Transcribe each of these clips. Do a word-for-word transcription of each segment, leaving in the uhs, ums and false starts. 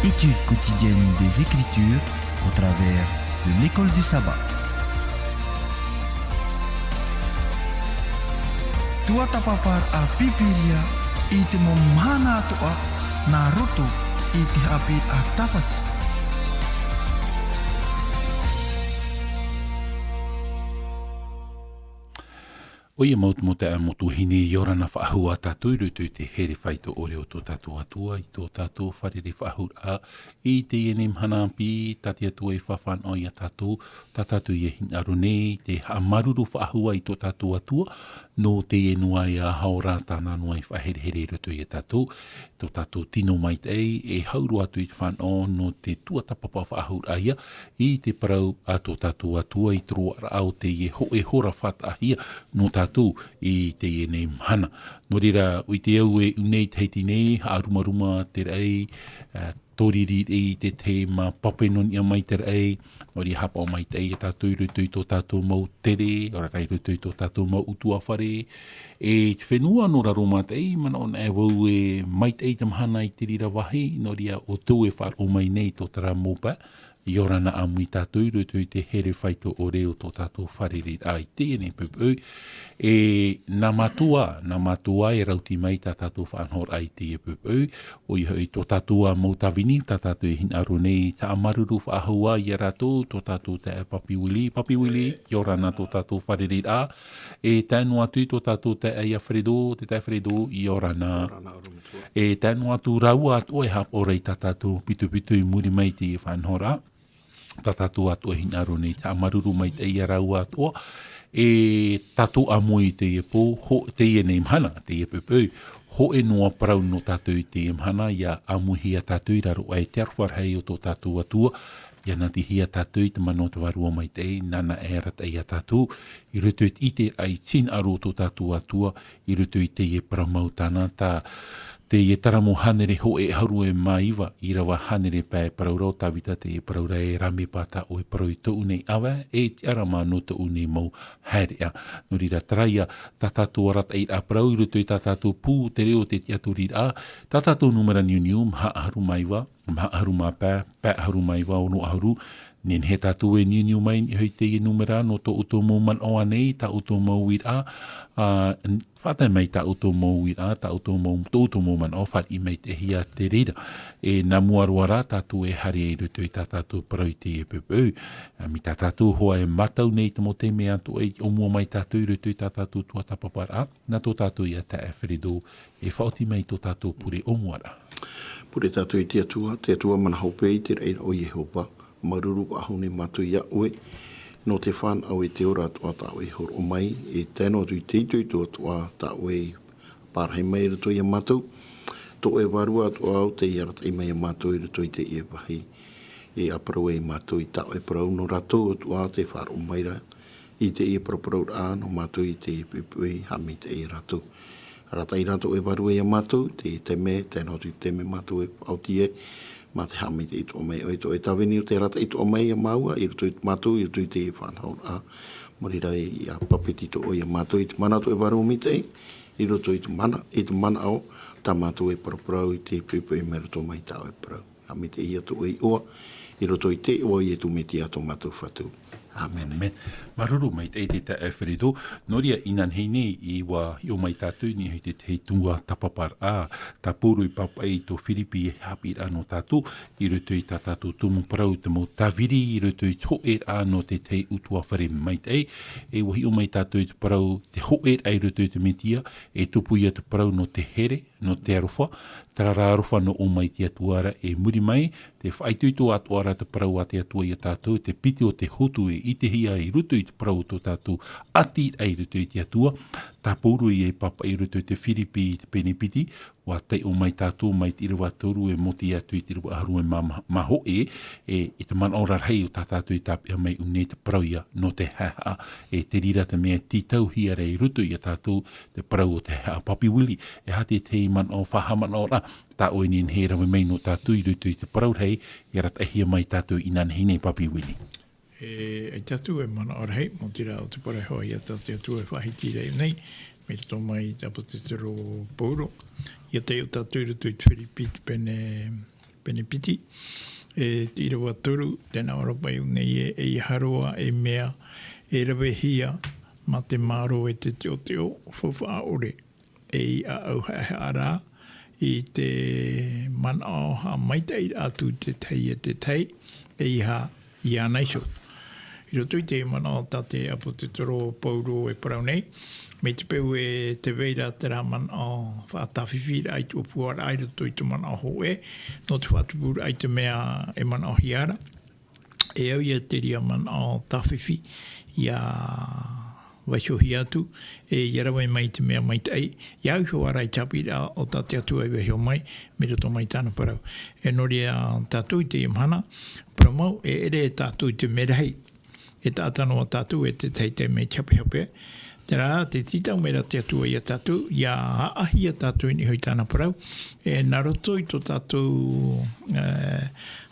Étude quotidienne des Écritures au travers de l'école du sabbat. Tuatāpaparaʻa Pīpīria i te mau mahana atoʻa nā roto i te haʻapiʻiraʻa Tāpati. ʻOia mau te mau taeaʻe, mau tuahine, ʻia ora na faʻahou ā tātou i roto i te here faito ʻore o tō tātou Atua, i tō tātou fārerei faʻahou ra, i teie nei mahana ʻāpī, tā te Atua e faʻafānaʻo ia tātou, tā tātou e hinaʻaro nei, te haʻamāuruuru faʻahou i tō tātou Atua, nō teie noa e aha ora tāna noa e faʻaherehere i roto ia tātou, tō tātou tino maitaʻi, e hau roa atu i te fānaʻo nō te tuatāpapa faʻahou ra ia, i te parau a tō tātou Atua i te roaraʻa o teie hōʻē hora faʻataʻahia nō tātou i teie nei mahana. Nō reira, ʻua ʻite au e ʻu nei te Tahiti nei, haʻarumaruma te raʻi, ā, tōriri i te tēma pape nō niʻa mai te raʻi, nō reira haʻapaʻo maitaʻi ia tātou i roto i tō tātou mau tere, ʻaore rā i roto i tō tātou mau ʻutuāfare, e te fenua nō raro maitaʻi, manaʻo anaʻe vau e maitaʻi te mahana i te reira vāhi, nō reira ʻoutou e faʻaroʻo mai nei tō terā mau pae, ʻia ora na ʻāmui tātou i roto i te here faito ʻore o tō tātou fārereiraʻa i teie nei poʻipoʻi. E nā mātou ā, nā mātou ā e rauti mai tā tātou faʻanahoraʻa i teie poʻipoʻi. ʻOia hoʻi tō tātou ā mau tāvini, tā tātou e hinaʻaro nei, haʻamāuruuru faʻahou ā ia rātou, tō tātou taeaʻe Papi Willie. Papi Willie, ʻia ora na tō tātou fārereiraʻa. E tae noa atu i tō tātou taeaʻe ia Fredo, te taeaʻe Fredo, ʻia ora na. ʻIa ora na, ʻorometua. E tae noa atu rāua atoʻa e haʻapaʻo ra i tā tātou pitopito i muri mai i te faʻanahoraʻa. Tā tātou atoʻa e hinaʻaro nei, haʻamāuruuru maitaʻi ia rāua atoʻa. E tātou ʻāmui i teie pō, hō-, teie nei mahana, teie poʻipoʻi, hōʻē noa parau nō tātou i teie mahana, ʻia ʻāmuihia tātou i raro aʻe i te aroha rahi o tō tātou Atua, ʻia natihia tātou i te mana o te Vārua Maitaʻi, nāna e arataʻi ia tātou, i roto i te ʻiteraʻa i te hinaʻaro o tō tātou Atua, i roto i teie parau mau tāna, tā teie terā mau hānere hōʻē ʻahuru e mā iva, ʻīrava hānere pae parau ra ʻo Tāvita, teie parau ra: E rā me pāta ʻoe parau i tōʻu nei ʻāvae, e tiʻa rā mā nō tōʻu nei mau haereʻa. Nō reira, terā ia tā tātou arataʻiraʻa parau i roto i tā tātou pū, te reo, te tiʻaturiraʻa, tā tātou nūmera niuniu, maha ʻahuru mā iva, maha ʻahuru mā pae, pae ʻahuru mā iva, ono ʻahuru. Nehenehe tātou e niuniu mai i niʻa i teie nūmera nō tō ʻoutou mau manaʻo ānei, tā ʻoutou mau uiraʻa, ā, n-, faʻatae mai tā ʻoutou mau uiraʻa, tā ʻoutou mau, tō ʻoutou mau manaʻo, fāriʻi maitaʻihia te reira. E nā mua roa rā tātou e haere i roto i tā tātou parau i teie poʻipoʻi. Ā, mai tā tātou hoʻi e mātau nei te mau taime atoʻa i ʻōmua mai tātou i roto i tā tātou tuatāpaparaʻa, nā tō tātou ia taeaʻe Fredo e faʻaoti mai tō tātou pure ʻōmuaraʻa. Pure tātou i te Atua. Te Atua mana hope, i te raʻi ra ʻo Iehova, māuruuru faʻahou nei mātou ia ʻoe, nō te fānaʻo e te ora atoʻa tā ʻoe e hōroʻa mai, e tae noa atu i te itoito atoʻa tā ʻoe e parahi mai i roto ia mātou, tō ʻoe Vārua atoʻa ʻo tē arataʻi mai ia mātou i roto i teie vāhi. E ʻāparau ai mātou i tā ʻoe parau nō rātou atoʻa tē faʻaroʻo mai ra i teie paraparauraʻa nō mātou i teie poʻipoʻi, haʻamaitaʻi ia rātou. Arataʻi rā tō ʻoe Vārua ia mātou, te taime, tae noa atu i te taime mātou e faʻaoti ai, mā te haʻamaitaʻi atoʻa mai ʻoe, tō ʻoe tāvini ʻo tē arataʻi atoʻa mai ia māua, i roto ia mātou, i roto i teie faʻanahoraʻa. Mā reira ïa papetitoʻo ia mātou i te mana o tō ʻoe Vārua Maitaʻi, i roto i te mana, i te manaʻo, tā mātou e paraparau i teie poʻipoʻi mai roto mai tā ʻoe parau. Haʻamaitaʻihia tō ʻoe iʻoa, i roto i te iʻoa o Ietu Metia tō mātou Fatu. ʻĀmene. ʻĀmene. Māuruuru maitaʻi te taeaʻe Fredo. Nō reira, inanahi nei, ʻua hiʻo mai tātou i niʻa i te tahi tuatāpaparaʻa, tā Pauro i pāpaʻi i tō Firipi e haʻapiʻiraʻa nō tātou, i roto i tā tātou tumu parau, te mau tāviri, i roto i te hōʻēraʻa nō te tahi ʻutuāfare maitaʻi. E ʻua hiʻo mai tātou i te parau, te hōʻēraʻa i roto i te Metia, e tupu ia te parau nō te here, nō te aroha, terā rā aroha nō ʻō mai te Atua ra, e muri mai, te faʻaitoito atoʻa ra te parau a te Atua ia tātou, te piti o te hotu e ʻitehia i roto i te parau o tō tātou ʻati ra i roto i te Atua. Tā Pauro ïa i pāpaʻi i roto i te Firipi i te pene piti, ʻua taiʻo mai tātou mai te ʻīrava toru e mōti atu i te ʻīrava ʻahuru e mā, mā, mā hōʻē, e, i te manaʻo rarahi o tā tātou i tāpeʻa mai ʻu nei te parau ïa nō te haʻehaʻa, e te reira te mea tītauhia ra i roto ia tātou, te parau o te haʻehaʻa. Papi Willie, e aha te tahi manaʻo, faʻahaʻamanaʻoraʻa, tā ʻoe e nehenehe e rave mai nō tātou i roto i te parau rahi, e arataʻihia mai tātou inanahi nei, Papi Willie? E, ʻaita atu e manaʻo rahi, mau terā ʻo te parau hoʻi ia tā te Atua e faʻahiti ra i ʻō nei, mai roto mai i te ʻāpōsetolo Pauro, ʻia taiʻo tātou i roto i te Firipi te pene pene piti, e te ʻīrava toru, tē nā ʻō ra paʻi nei ē, ʻeiaha roa e mea e ravehia mā te mārō e te teʻoteʻo faufaʻa ʻore, e ʻaʻau haʻehaʻa rā i te manaʻo haʻamaitaʻiraʻa atu i te tahi e te tahi, ʻeiaha iāna iho. I roto i te manaʻo tā te ʻāpōsetolo Paulo e parau nei, mai te peu e tē vai ra terā manaʻo faʻatāfifi ra i te ʻōpuaraʻa i roto i te manaʻo hōʻē, nō te faʻatupuraʻa i te mea e manaʻohia ra, e au ia te reira manaʻo tāfifi, ʻia vaihohia atu, e ʻia rave mai i te mea maitaʻi, ʻia au iho ā ra i te haʻapiʻiraʻa o tā te Atua i vaiho mai, mai roto mai tāna parau. E nō reira tātou i teie mahana, parau mau, e ʻere tātou i te merahi, e taʻata noa tātou e te teitei mai te hapehape. Terā, tē tītau mai ra te Atua ia tātou, ʻia ʻaʻahi ia tātou i niʻa iho i tāna parau, e nā roto i tō tātou, e,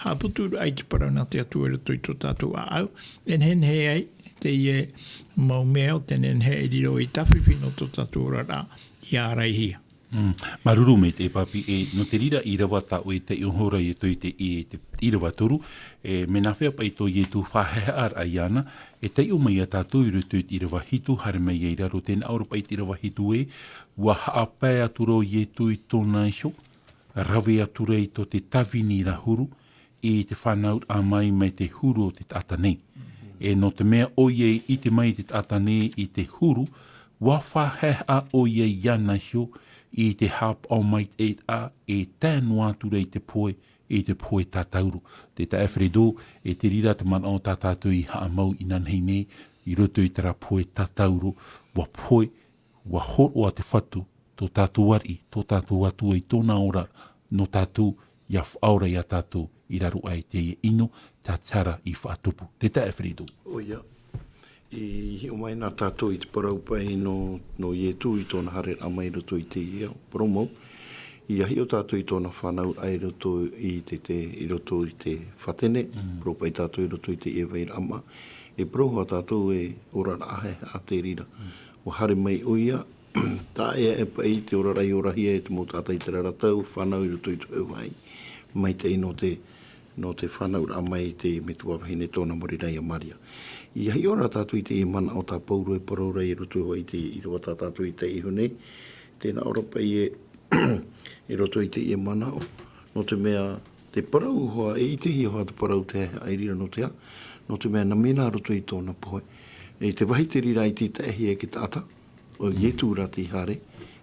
haʻaputuraʻa i te parau nā te Atua i roto i tō tātou ʻāʻau, e nehenehe ai teie mau mea o te nehenehe e riro ei tāfifi nō tō tātou oraraʻa, ʻia āraihia. Mm. Māuruuru maitaʻi e Papi, e, nō te reira ʻīrava tā ʻoe i taiʻo iho ra i roto i te, i te ʻīrava toru, e, mea nāfea paʻi tō Ietu faʻahaʻehaʻaraʻa iāna, e taiʻo mai ia tātou i roto i te ʻīrava hitu, haere mai ai i raro, tē nā ʻō ra paʻi te ʻīrava hitu ē, ʻua haʻapae atu ra ʻo Ietu i tōna iho, rave atu ra i tō te tāvini ra huru, i te fānauraʻa mai, mai te huru o te taʻata nei. E nō te mea ʻoia i ʻite mai i te taʻata nei i te huru, ʻua faʻahaʻehaʻa ʻoia iāna iho i te haʻapaʻo maitaʻiraʻa e tae noa atu ra i te pohe, i te pohe tātauro. Tē taʻa e Fredo, e te reira te manaʻo tā tātou i haʻamau inanahi nei, i roto i terā pohe tātauro, ʻua pohe, ʻua hōroʻa te Fatu, tō tātou ariʻi, tō tātou Atua i tōna ora, nō tātou, ʻia faʻaora ia tātou, i raro aʻe i teie ʻino, tā te hara i faʻatupu. Tē taʻa e Fredo. ʻOia. I hiʻo mai na tātou i te parau paʻi nō, nō Ietu i tōna haereraʻa mai i roto i teie ao, parau mau. ʻIa hiʻo tātou i tōna fānauraʻa i roto i te, te, i roto i te fātene, Mm. parau paʻi tātou i roto i teie vairaʻa māʻa. E parau hoʻi tātou e oraraʻa haʻehaʻa te reira. Mm. ʻUa haere mai ʻoia, taʻa ʻē aʻe paʻi te oraraʻa i orahia e te mau taʻata i terā ra tau, fānau i roto i te hōʻē vāhi. Maitaʻi nō te, nō te fānauraʻa mai i te metua vahine tōna mau reira ia Maria. ʻIa hiʻo ra tātou i teie manaʻo tā Paulo e parau ra i roto hoʻi i te ʻīrava tā tātou i taiʻo iho nei, tē nā ʻō ra paʻi ē, i roto i teie manaʻo, nō te mea te parau hoʻi, e ʻitehia hoʻi te parau te haʻehaʻa i reira nō te aha, nō te mea nā mea nā roto i tōna pohe. E te vāhi te reira i tītaʻihia e te taʻata, ʻo Mm. Ietu rā tei haere,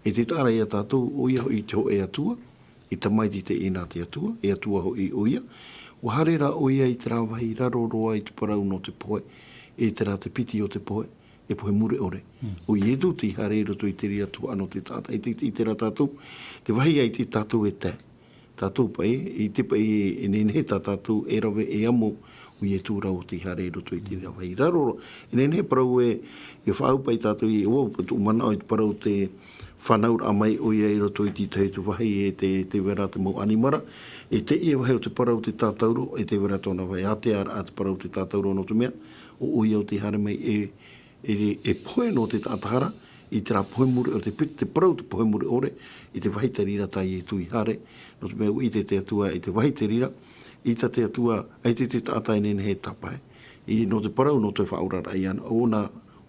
e te taʻa ra ia tātou, ʻoia hoʻi te hōʻē Atua, e tamaiti teie nā te Atua, e Atua hoʻi ʻoia, ʻua haere rā ʻoia i terā vāhi raro roa i te parau nō te pohe, e terā te piti o te pohe, e pohe mure ʻore. Mm. ʻO Ietu tei haere i roto i te reira tuhaʻa nō te taʻata, i te, i terā tātou, te vāhi ʻaita tātou e tae. Tātou paʻi, i te paʻi e nehenehe tā tātou e rave e amo, ʻo Ietu rā ʻo tei haere i roto i te reira vāhi raro roa. E nehenehe parau ē, e faʻaau paʻi tātou i, ʻua, tōʻu manaʻo i te parau te fānauraʻa mai ʻoia i roto i te tahi te vāhi e te, te vera te mau ʻanimara, e teie vāhi o te parau te tātauro, e te vera tōna vāhi, ātea ra te parau te tātauro nō te mea, ʻo ʻoia ʻo tei haere mai e, e, e pohe nō te taʻata hara, i terā pohe mure ʻore te piti, te parau te pohe mure ʻore, i te vāhi te reira tā Ietu i haere, nō te mea ʻua ʻite te Atua, i te vāhi te reira, ʻita te Atua, ʻaita te taʻata e nehenehe e tāpae. I nō te parau, nō te faʻaoraraʻa iāna, ʻōna,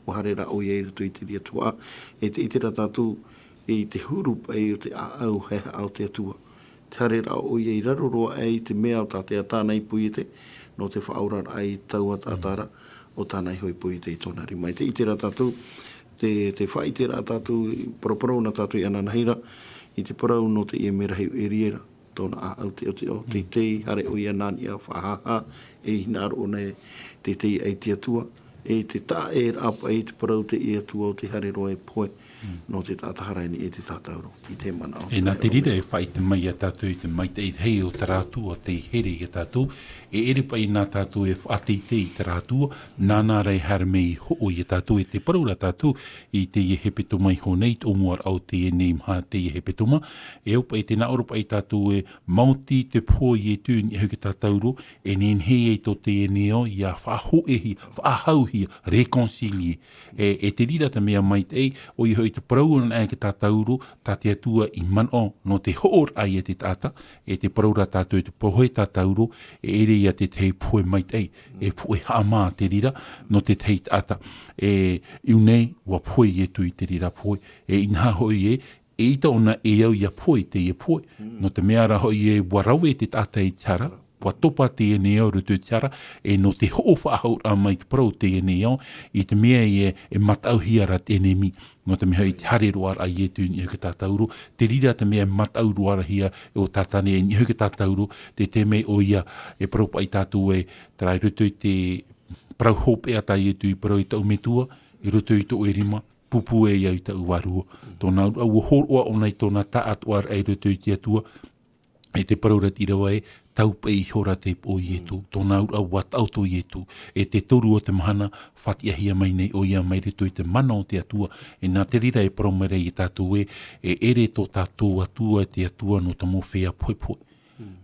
ʻua haere rā ʻoia i roto i te reira tuhaʻa, e te, ʻite ra tātou, i te huru paʻi o te ʻāʻau haʻehaʻa o te Atua. Te haereraʻa ʻoia i raro roa aʻe i te mea o tā te ʻātaʻana i poiete, nō te faʻaoraraʻa i taua taʻata ra, ʻo tāna iho i poiete i tōna rima. E te ʻite ra tātou, te, te faʻaʻiteraʻa tātou, paraparau na tātou i ananahi ra, i te parau nō teie merahi ʻo Eriera, tōna ʻāʻau teʻoteʻo, Mm. teitei, haere ʻoia nā niʻa faʻahāhā, e hinaʻaro ʻōna e teitei aʻe i te Atua, e te taʻa ʻē ra paʻi te parau teie Atua ʻo tei haere roa e pohe, Mm. nō te taʻata hara i niʻa i te tātauro, i te manaʻo. E nā te reira e faʻaʻite mai ia tātou i te maitaʻi rahi o terā Atua tei here ia tātou, e ʻere paʻi nā tātou e faʻateitei i terā Atua, nāna rā e haere mai i hoʻo ia tātou, e te parau ra tātou i teie hepetoma iho nei, tōmuaraʻa o teie nei maha teie hepetoma, e au paʻi tē nā ʻō ra paʻi tātou e maoti te pohe o Ietu i niʻa iho i te tātauro, e nehenehe ai tō teie nei ao ʻia faʻahōʻēhia, faʻahau hia, réconcilier. E, e te reira te mea maitaʻi, ʻoia hoʻi te parau anaʻe e te tātauro, tā te Atua i manaʻo nō te hoʻoraʻa ia te taʻata, e te parau ra tātou i te pohe tātauro, e ʻere ia te tahi pohe maitaʻi, e pohe haʻamā te reira, nō te tahi taʻata. E, ʻiu nei, ʻua pohe Ietu i te reira pohe, e inaha hoʻi ē, e ʻita ʻōna e au ʻia pohe i teie pohe. Nō te mea rā hoʻi ē, ʻua rave te taʻata i te hara, ʻua topa teie nei ao i roto i te hara, e nō te hoʻo faʻahou raʻa mai te parau o teie nei ao, i te mea ē, e mataʻuhia ra te ʻenemi. Nō te mea hoʻi te haere roa raʻa a Ietu i niʻa i te tātauro, te reira te mea e mataʻu roa ra hia e ʻo Tātane i niʻa i te tātauro, te taime ʻoia, e parau paʻi tātou ē, terā i roto i te parau hopeʻa tā Ietu i parau e taʻu metua, i roto i tō ʻoe rima, pūpū e au i taʻu vārua. Tōna auraʻa ʻua hōroʻa ʻōna i tōna taʻatoʻaraʻa i roto i te Atua, e te parau ra te ʻīrava ē, tau paʻi ihora te ipu o Ietu. Tōna auraʻa ʻua taʻoto Ietu. E te toru o te mahana, fātiʻahia mai nei ʻoia mai roto i te mana o te Atua. E nā te reira e parau mai ra ia tātou ē, e ʻere tō tātou Atua, te Atua nō te mau feiā pohepohe.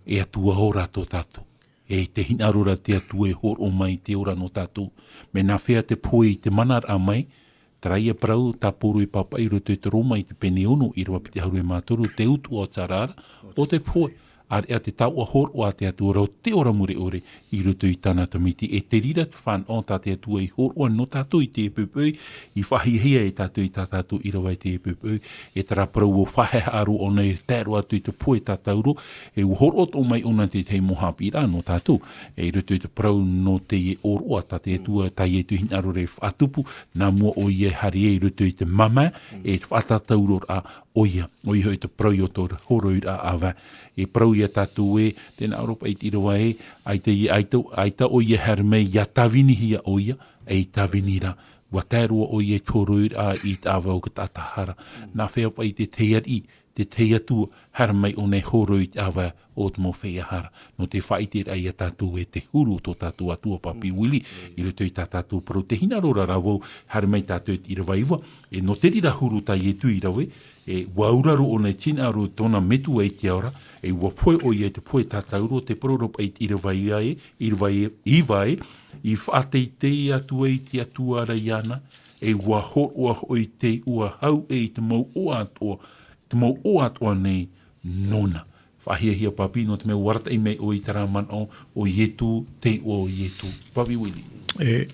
E Atua ora tō tātou. E te hinaʻaro ra te Atua e hōroʻa mai te ora nō tātou. Mea nāfea te pohe i te manaraʻa mai, terā ia parau tā Pauro i pāpaʻi i roto i te Roma i te pene ono, ʻīrava piti ʻahuru e mā toru, te utuʻa o te ara ra, ʻo te pohe. ʻĀreʻa te taoʻa hōroʻa a te Atua rau te ora mure ʻore i roto i tāna tamaiti. E te reira te fānaʻo tā te Atua i hōroʻa nō tātou i teie poʻipoʻi, i faʻahiahia e tātou i tā tātou ʻīrava i teie poʻipoʻi, e terā parau ʻua faʻahaʻehaʻa roa ʻōna i tae roa atu i te pohe tātauro, e ʻua hōroʻa atoʻa mai ʻōna te tahi mau haʻapiʻiraʻa nō tātou. E i roto i te parau nō teie ʻōroʻa tā te Atua, tā Ietu hinaʻaro ra e faʻatupu, nā mua ʻoia e haere ai i roto i te māmā, e te faʻatātauro raʻa ʻoia, ʻoia hoʻi te parau i ʻō tō hōroiraʻa ʻāvae. E parau ia tātou ē, tē nā ʻō ra paʻi te ʻīrava ē, ʻaita, ʻaita, ʻaita ʻoia e haere mai, ʻia tāvinihia ʻoia, e i tāvini ra. ʻUa tae roa ʻoia i te hōroiraʻa i te ʻāvae o te taʻata hara. Nāfea paʻi te tahi ariʻi, te tahi Atua, haere mai ʻōna e hōroi i te ʻāvae o te mau feiā hara. Nō te faʻaʻiteraʻa ia tātou e te huru o tō tātou Atua Papi Willie, i roto i tā tātou parau. Te hinaʻaro ra rā vau, haere mai tātou i te ʻīrava iva, e nō te reira huru tā Ietu i rave, e ʻua auraro ʻōna i te hinaʻaro i tōna metua i te ao ra, e ʻua pohe ʻoia i te pohe tātauro, te parau ra paʻi i te ʻīrava iva ē, ʻīrava iva ē, i faʻateitei atu ai te Atua ra iāna, e ʻua hōroʻa hoʻi te iʻoa hau ē i te mau ʻoaʻoa, te mau ʻoaʻoa nei nōna. Faʻahiahia Papi, nō te mea ʻua arataʻi mai ʻoe i terā manaʻo, ʻo Ietu, te iʻoa o Ietu. Papi Willie. E,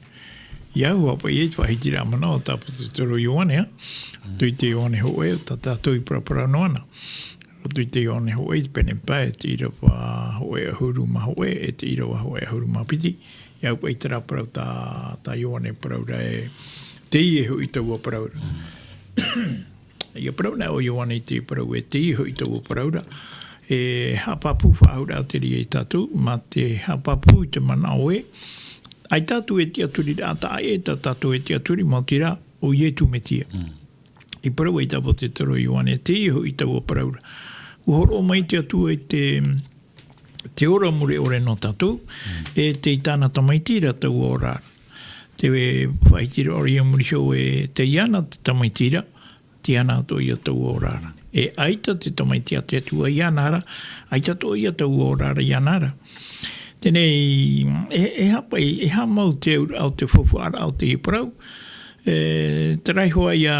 ʻia au, ʻua paʻi i te faʻahitiraʻa manaʻo o te ʻāpōsetolo Ioane, ā? Roto i te Ioane hōʻē, tā tātou i paraparau noa na. Roto i te Ioane hōʻē, i te pene pae, te ʻīrava hōʻē ʻahuru mā hōʻē, e te ʻīrava hōʻē ʻahuru mā piti. ʻIa au paʻi terā parau tā, tā Ioane parau ra ē, teie hoʻi taua parau ra. ʻIa parau na ʻo Ioane i te parau ē, teie hoʻi taua parau ra. E haʻapāpū faʻahou te reira ia tātou, mā te haʻapāpū i te manaʻo ē, ʻaita tātou e tiʻaturi ra, ʻaita ē tā tātou e tiʻaturi, maoti rā, ʻo Ietu Metia. I parau ai te ʻāpōsetolo Ioane, teie hoʻi taua parau ra. ʻUa hōroʻa mai te Atua i te, te ora mure ʻore nō tātou, e tei tāna tamaiti ra taua ora ra. Te faʻahitiraʻa ʻore ia muri iho ē, tei iāna te tamaiti ra, tei iāna atoʻa ia taua ora ra. E ʻaita te tamaiti a te Atua iāna ra, ʻaita atoʻa ia taua ora ra iāna ra. Teie, e, e aha paʻi, e aha mau te auraʻa o te faufaʻaraʻa o teie parau. E, terā iho ā ia,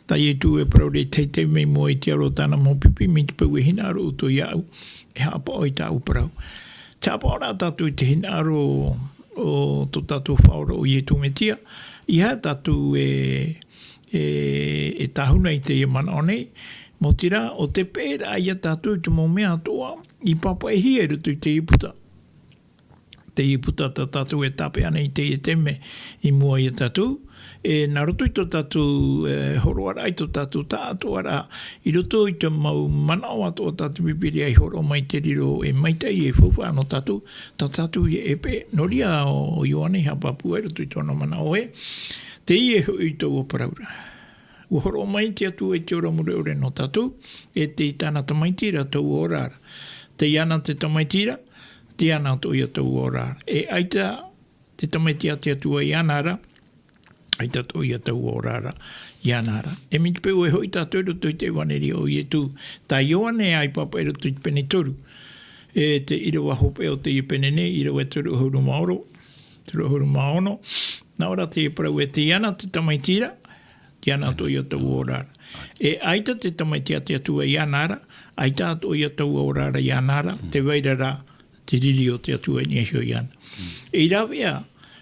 tā Ietu e parau ra i te tahi taime i mua i te aro o tāna mau pipi, mai te peu e hinaʻaro ʻoutou iāʻu, e haʻapaʻo i tāʻu parau. Te haʻapaʻoraʻa tātou i te hinaʻaro o tō tātou Faʻaora ʻo Ietu Metia, ʻeiaha tātou e, e, e tāhuna i teie manaʻo nei, maoti rā, ʻo te peʻeraʻa ia tātou i te mau mea atoʻa i pāpaʻihia i roto i te Ieputa. Te Ieputa tā tātou e tāpeʻa nei i teie taime i mua ia tātou, e, nā roto i tō tātou, e, hōroʻaraʻa, i tō tātou taʻatoʻaraʻa, i roto i te mau manaʻo atoʻa tā te Pīpīria i hōroʻa mai, te riro e maitaʻi, e faufaʻa nō tātou, tā tātou ia e peʻe. Nō reira ʻo Ioane i haʻapāpū ai i roto i tōna manaʻo ē, teie hoʻi taua parau ra. ʻUa hōroʻa mai te Atua i te ora mure ʻore nō tātou, e tei tāna tamaiti ra taua ora ra. Tei iāna te tamaiti ra, tei iāna atoʻa ia taua ora ra. E ʻaita te tamaiti a te Atua iāna ra, ʻaita atoʻa ia taua ora ra iāna ra. E mai te peu e hoʻi tātou i roto i te ʻevaneria o Ietu, tā Ioane i pāpaʻi i roto i te pene toru. E te ʻīrava hopeʻa o teie pene nei, ʻīrava e toru ʻahuru mā ono, toru ʻahuru mā ono. Nā ʻō ra te parau ē, tei iāna te tamaiti ra, tei iāna atoʻa ia taua ora ra. E ʻaita te tamaiti a te Atua iāna ra, ʻaita atoʻa ia taua ora ra iāna ra, tē vai ra rā te riri o te Atua i niʻa iho iāna. E rāveʻa,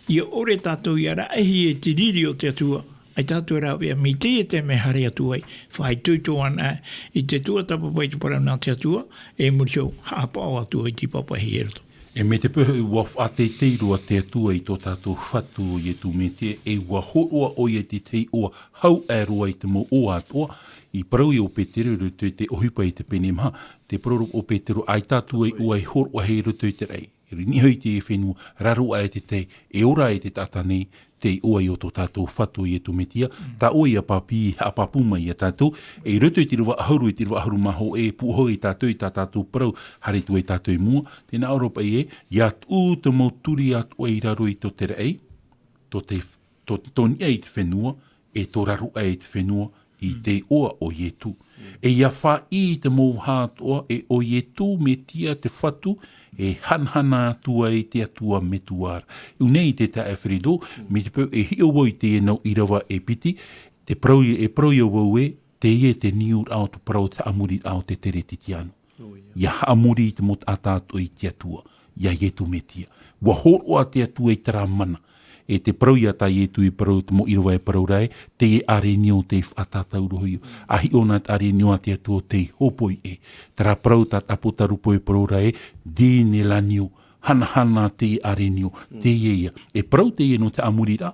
ʻia ʻore tātou ʻia raʻehia i te riri o te Atua, ʻaita tātou e rāveʻa, mai teie taime e haere atu ai, faʻaitoito ana i te tuatāpapa i te parau nā te Atua, e muri iho, haʻapaʻo atu ai i te pāpaʻi i roto. E mai te peu hoʻi ʻua faʻateitei roa te Atua i tō tātou Fatu ʻo Ietu Metia, e ʻua hōroʻa ʻoia i te tahi iʻoa hau aʻe roa i te mau iʻoa atoʻa, i parau ïa ʻo Petero i roto i te ʻohipa i te pene maha, tē parau ra ʻo Petero, ʻaita atu ai ʻoe e hōroʻahia i roto i te raʻi. I niʻa iho i te fenua, raro aʻe te tahi, e ora aʻe te taʻata nei, te iʻoa ïa o tō tātou Fatu ʻo Ietu Metia, tā ʻoe ïa Papi i haʻapāpū mai ia tātou, e i roto i te ʻīrava ʻahuru, i te ʻīrava ʻahuru mā hōʻē, e pūʻohu ai tātou i tā tātou parau, haere atu ai tātou i mua, tē nā ʻō ra paʻi ē, ʻia tuʻu te mau turi atoʻa i raro i tō te raʻi, tō te, tō, tō niʻa i te fenua, e tō raro aʻe i te fenua, i te iʻoa ʻo Ietu. E ʻia faʻaʻī i te mau vaha atoʻa, e ʻo Ietu Metia te Fatu, e hanahana atu ai te Atua Metua ra. ʻUa ʻite nei te taeaʻe Fredo, mai te peu e hiʻo vau i teie nau ʻīrava e piti, tē parau, e parau ïa vau ē, teie te niuraʻa o te parau, te haʻamoriraʻa o te Teretitiano. ʻIa haʻamori i te mau taʻata atoʻa i te Atua, ia Ietu Metia. ʻUa hōroʻa te Atua i terā mana. E te parau ïa tā Ietu i parau, te mau ʻīrava e parau ra ē, teie ʻārenio tei faʻatātau roa ïa. ʻA hiʻo na te ʻārenio a te Atua tei hōpoi ē. Terā parau tā te ʻāpōsetolo Paulo e parau ra ē, dīne l'agneau, hanahana teie ʻārenio, teie ïa. E parau teie nō te haʻamoriraʻa,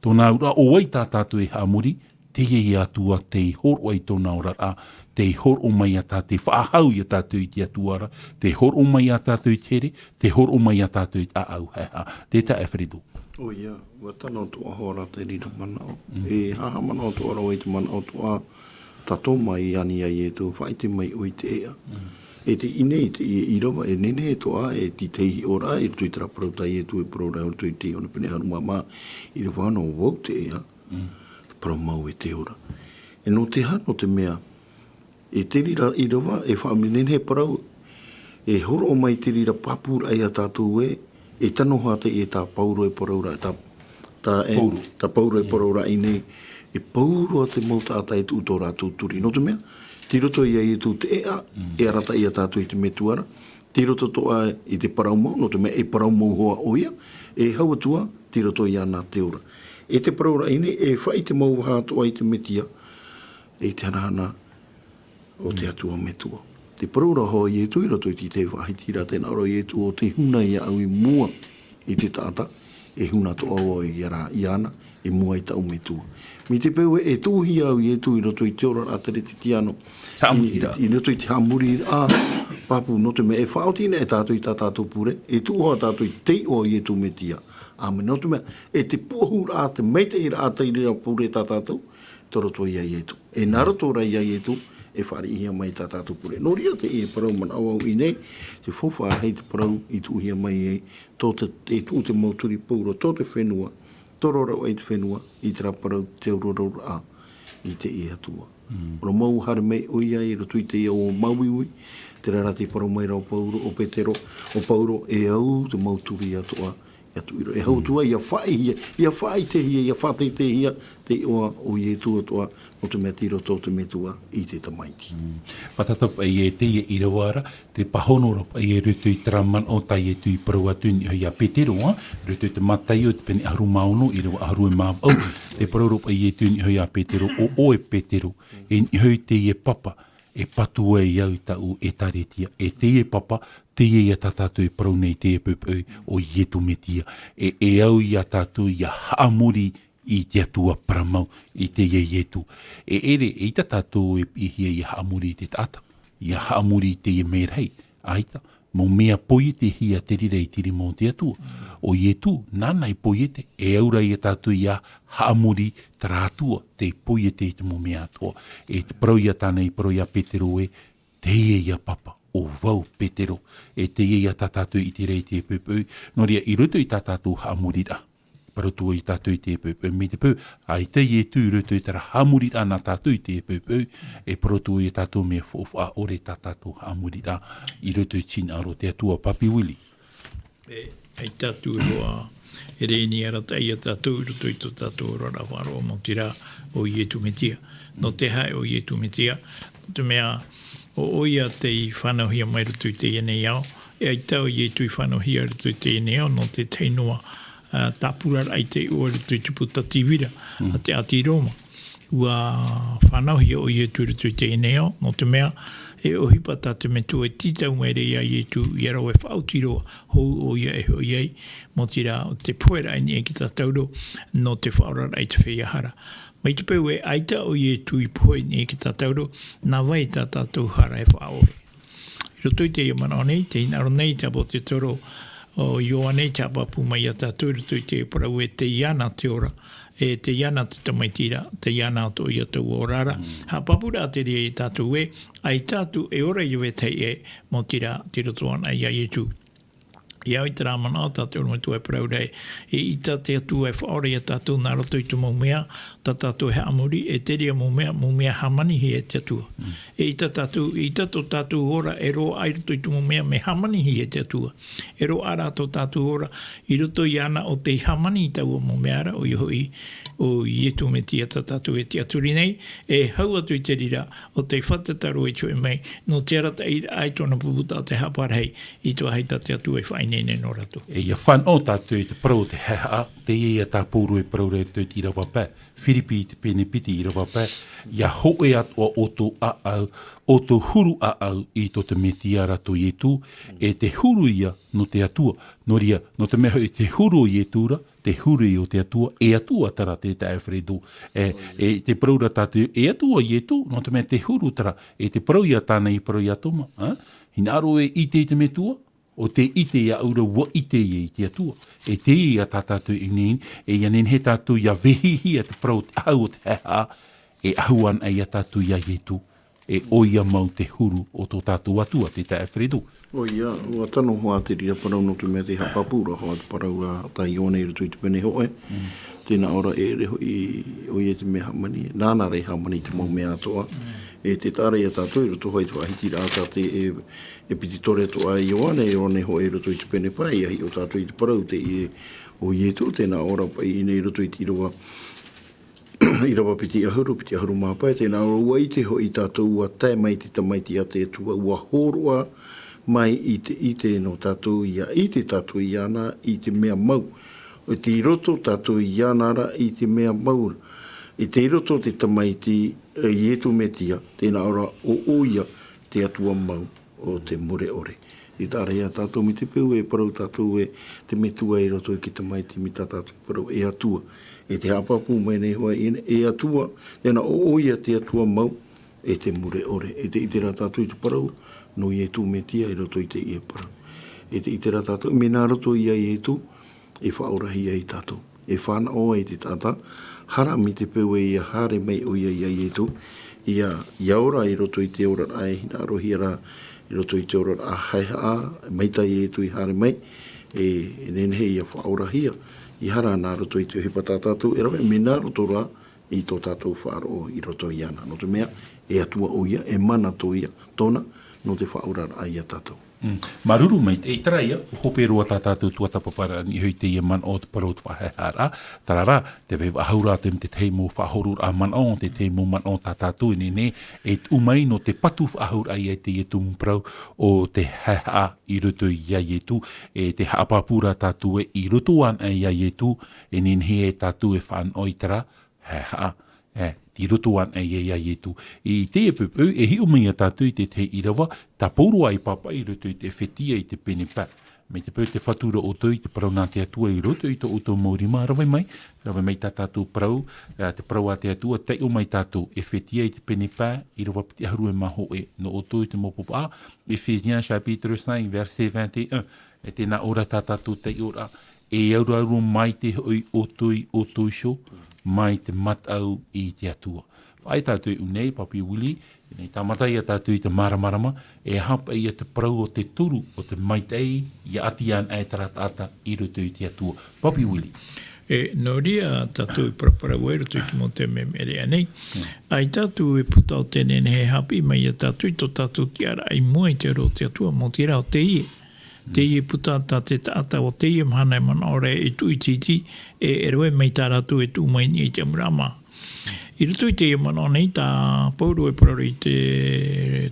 tōna auraʻa, ʻo vai tā tātou e haʻamori, teie ïa Atua tei hōroʻa i tōna oraraʻa, tei hōroʻa mai ia tātou, tei faʻahou ia tātou i te Atua ra, tei hōroʻa mai ia tātou i te here, tei hōroʻa mai ia tātou i te ʻāʻau. Haʻehaʻa, te taeaʻe Fredo. ʻOia, ʻua tano atoʻa hoʻi ra te reira manaʻo. E haʻamanaʻo atoʻa ra vau i te manaʻo atoʻa, tātou mai ani ia Ietu, faʻaʻite mai ʻoe i te ʻēʻa. E tei ʻī nei i teie ʻīrava, e nehenehe atoʻa, e te tahi ʻīrava, i roto i terā parau tā Ietu e parau ra, i roto i te Ioane pene ʻahuru mā maha, ʻīrava ono, ʻo vau te ʻēʻa, te parau mau e te ora. E nō te aha, nō te mea, e te reira ʻīrava, e faʻanehenehe parau, e hōroʻa mai te reira pāpūraʻa ia tātou ē, e tano hoʻi teie tā Paulo e parau ra, tā, tā, e, Paulo. Tā Paulo e parau ra i ʻō nei, e pauroa te mau taʻata e tuʻu tō rātou turi. Nō te mea, tei roto ia Ietu te ʻēʻa, e arataʻi ia tātou i te Metua ra, tei roto atoʻa i te parau mau, nō te mea e parau mau hoʻi ʻoia, e hau atu ā, tei roto iāna te ora. E te parau ra i ʻō nei, e faʻaʻī te mau vaha atoʻa i te Metia, e te hanahana o te Atua Metua. Te parau ra hoʻi a Ietu i roto i te tahi faʻahitiraʻa, tē nā ʻō ra Ietu, ʻo tei huna iāʻu i mua i te taʻata, e huna atoʻa vau ia rā, iāna, i mua i tāʻu Metua. Mai te peu ē, e tuʻuhia au Ietu i roto i te oraraʻa Teretitiano, haʻamoriraʻa. I, i roto i te haʻamoriraʻa, pāpū, nō te mea e faʻaoti nei tātou i tā tātou pure, e tuʻu hoʻi tātou i te iʻoa o Ietu Metia. ʻĀmene. Nō te mea, e te pūʻohuraʻa, te maitaʻiraʻa, te reira pure tā tātou, tei roto ia Ietu. E nā roto rā ia Ietu, e fāriʻihia mai tā tātou pure. Nō reira teie parau manaʻo au i ʻō nei, te faufaʻa rahi te parau i tuʻuhia mai ai, tō te, e tuʻu te mau turi pauroa, tō te fenua, tō raro aʻe i te fenua, i terā parau te auraro ra, i teie Atua. Ora mau haere mai ʻoia i roto i teie ʻō māuiui, terā rā tei parau mai ra ʻo Paulo, ʻo Petero, ʻo Paulo, e au te mau turi atoʻa, ʻia tuʻu i roto. E hau atu ā, ʻia faʻaʻitehia, ʻia faʻaʻitehia, ʻia faʻateiteihia, te iʻoa o Ietu atoʻa, nō te mea tei roto te Metua i te Tamaiti. Fātata paʻi e teie ʻīrava ra, te pāhono ra paʻi i roto i terā manaʻo tā Ietu i parau atu i niʻa iho ia Petero, ā, i roto i te Mataio, te pene ʻahuru mā ono, ʻīrava ʻahuru e mā vaʻu, te parau ra paʻi Ietu i niʻa iho ia Petero, ʻo ʻoe Petero, i niʻa iho i teie papa, e patu ai au i tāʻu ʻētāretia, e teie papa, teie ia tā tātou e parau nei, teie poʻipoʻi, ʻo Ietu Metia, e, e au ia tātou ʻia haʻamori i te Atua parau mau, i teie Ietu. E ʻere, eʻita tātou e piʻihia ʻia haʻamori i te taʻata, ʻia haʻamori i teie merahi, ʻaita, mau mea poietehia te reira i te rima o te Atua. ʻO Ietu, nāna i poiete, e au ra ia tātou ʻia haʻamori terā Atua, tei poiete i te mau mea atoʻa. E te parau ia tāna i parau ia Petero ē, teie ia papa, ʻo vau Petero, e teie ia tā tātou e ʻite ra i teie poʻipoʻi, nō reira i roto i tā tātou haʻamoriraʻa. Parau atu vau ia tātou i teie poʻipoʻi, mai te peu, ʻaita Ietu i roto i terā haʻamoriraʻa nā tātou i teie poʻipoʻi, e parau atu vau ia tātou mea faufaʻa ʻore tā tātou haʻamoriraʻa, i roto i te hinaʻaro o te Atua, Papi Willie. E, ʻaita atu roa, E rēni arataʻi ia tātou i roto i tō tātou oraraʻa faʻaroʻo, maoti rā ʻo Ietu Metia. Nō te aha ʻo Ietu Metia? Nō te mea, ʻo, ʻoia tei fānauhia mai roto i teie nei ao. E ʻaita ʻo Ietu i fānauhia roto i teie nei ao, nō te tahi noa, ā, tāpuraraʻa i te iʻoa roto i te puta tīvira, a te ʻāti Roma. Ua fānauhia ʻo Ietu i roto i teie nei ao, nō te mea, e ʻohipa tā te metua e tītau mai ra ia Ietu, ia rave faʻaoti roa, hou ʻoia e hoʻi ai, maoti rā, te pohe raʻa i niʻa i te tātauro, nō te faʻaoraraʻa i te feiā hara. Mai te peu e ʻaita ʻo Ietu i pohe i niʻa i te tātauro, nā vai tā tātou hara e faʻaʻore. I roto i teie manaʻo nei, tē hinaʻaro nei te ʻāpōsetolo ʻo Ioane i te haʻapāpū mai ia tātou, i roto i te parau e tei iāna te ora, e tei iāna te tamaiti ra, tei iāna atoʻa ia taua ora ra. Haʻapāpūraʻa terā ia tātou ē, ʻaita atu e ora ia vetahi ʻē, maoti rā, tei roto anaʻe ia Ietu. E au i terā manaʻo, tā te ʻorometua e parau ra ē, eʻita te Atua e faʻaora ia tātou nā roto i te mau mea tā tātou e haʻamori, e terā mau mea, mau mea hāmanihia e te Atua. Eʻita tātou, eʻita tō tātou ora e roaʻa i roto i te mau mea mea hāmanihia e te Atua. E roaʻa rā tō tātou ora i roto iāna ʻo tei hāmani i taua mau mea ra, ʻoia hoʻi, ʻo Ietu Metia tā tātou e tiʻaturi nei, e hau atu i te reira, ʻo tei fātata roa i te hoʻi mai, nō te arataʻiraʻa i tōna pupu tā te haʻapārahi, i te vāhi tā te Atua e faʻaineine nō rātou. E ia fānaʻo tātou i te parau o te haehaʻa, teie ia tā Pauro e parau ra i roto i te ʻīrava pae. Firipi i te pene piti ʻīrava pae, ia hōʻē atoʻa ʻoutou ʻāʻau, ʻoutou huru ʻāʻau i tō te Metia ra tō Ietu, e te huru ia nō te Atua. Nō reira, nō te mea hoʻi te huru o Ietu ra, te huru o te Atua, e Atua terā te taeaʻe Fredo. E, e te parau ra tātou, e Atua Ietu, nō te mea te huru terā, e te parau ia tāna i parau ia Toma, ā? Hinaʻaro e ʻite i te Metua, ʻo tē ʻite iāʻu ra ʻua ʻite ia i te Atua. E teie ia tā tātou i nei, e ia nehenehe tātou ia vehihia te parau o te ʻahu o te haehaʻa, e ʻahu anaʻe ia tātou ia Ietu, e ʻoia mau te huru o tō tātou Atua, te taeaʻe Fredo. ʻOia, ʻua tano hoʻi te reira parau nō te mea tē haʻapāpū ra hoʻi te parau a tā Ioane i roto i te pene hōʻē. Tēnā ʻō ra e ʻere hoʻi ʻoia te mea hāmani, nāna rā e hāmani te mau mea atoʻa. E tē taʻa ra ia tātou i roto hoʻi i te faʻahitiraʻa tā te e, ʻEpititore atoʻa a Ioane, e ʻō nei hoʻi i roto i te pene pae, ia hiʻo tātou i te parau teie o Ietu, tēnā ʻō ra paʻi i nei i roto i te ʻīrava ʻīrava piti ʻahuru, piti ʻahuru mā pae, tēnā ʻō ra ʻua ʻite hoʻi tātou ʻua tae mai te Tamaiti a te Atua, ʻua hōroʻa mai i te ʻite nō tātou, ia ʻite tātou iāna i te mea mau. E tei roto tātou iāna ra i te mea mau ra. E tei roto te Tamaiti, e Ietu Metia, tēnā ʻō ra ʻo ʻoia te Atua mau o te mure ʻore. I tā reira tātou mai te peu e parau tātou e te Metua i roto i te Tamaiti mai tā tātou e parau e Atua. E te haʻapāpū mai nei hoʻi ina, e Atua, tēnā ʻo ʻoia te Atua mau e te mure ʻore. E te ʻite rā tātou i te parau, nō Ietu Metia i roto i teie parau. E te ʻite rā tātou, mea nā roto ia Ietu, e faʻaorahia ai tātou. E fānaʻo ai te taʻata, hara mai te peu e ia haere mai ʻoia ia Ietu, ia, ia ora i roto i te oraraʻa e hinaʻarohia ra, i roto i te oraraʻa haehaʻa, mai tā Ietu i haere mai, e, e nehenehe ia faʻaorahia, ia hara nā roto i te ʻohipa tā tātou e rave, mea nā roto rā, i tō tātou faʻaroʻo i roto iāna. Nō te mea, e Atua ʻoia, e mana tō ia, tōna, nō te faʻaoraraʻa ia tātou. Mm. Māuruuru maitaʻi, terā ia, hope roa tā tātou tuatāpaparaʻa i niʻa i teie manaʻo o te parau o te faʻahaehaʻaraʻa, terā rā, tē vai faʻahou ra te, te tahi mau faʻahororaʻa manaʻo, te tahi mau manaʻo tā tātou e nehenehe e tuʻu mai nō te patu faʻahouraʻa ia i teie tumu parau o te haehaʻa i roto ia Ietu, e tē haʻapāpū ra tātou ē i roto anaʻe ia Ietu, e nehenehe e tātou e fānaʻo i terā, haehaʻa, e, tei roto anaʻe ia, ia Ietu. I teie poʻipoʻi, e hiʻo mai ia tātou i te tahi ʻīrava, tā Pauro i pāpaʻi i roto i te ʻEfetia i te pene pae. Mai te peu tē fatu ra ʻoutou i te parau nā te Atua i roto i tō ʻoutou mau rima, rave mai, rave mai tā tātou parau, e, te parau a te Atua, taiʻo mai tātou, ʻEfetia i te pene pae, ʻīrava piti ʻahuru e mā hōʻē, nō ʻoutou i te mau pāpaʻi, Éphésiens chapitre cinq, verset vingt et un. E tēnā ʻō ra tā tātou taiʻoraʻa, e auraro maitaʻi hoʻi ʻoutou ia ʻoutou iho, mai te mataʻu i te Atua. Faʻaea tātou i ʻō nei, Papi Willie, e nehenehe e tāmata ia tātou i te māramarama, e aha paʻi ia te parau o te toru, o te maitaʻi, ia ʻati anaʻe terā taʻata i roto i te Atua. Papi Willie. E, nō reira tātou i paraparau ai i roto i te mau taime e mea nei. Mm. ʻAita atu e puta ʻo tē nehenehe e haʻapiʻi mai ia tātou i tō tātou tiʻaraʻa i mua i te aro o te Atua, maoti rā ʻo teie. Teie puta tā te taʻata o teie mahana e manaʻo ra e tuʻu iti, e ʻere mai tā rātou e tuʻu mai nei i te ʻamuraʻa mā. I roto i teie manaʻo nei, tā Pauro e parau i te,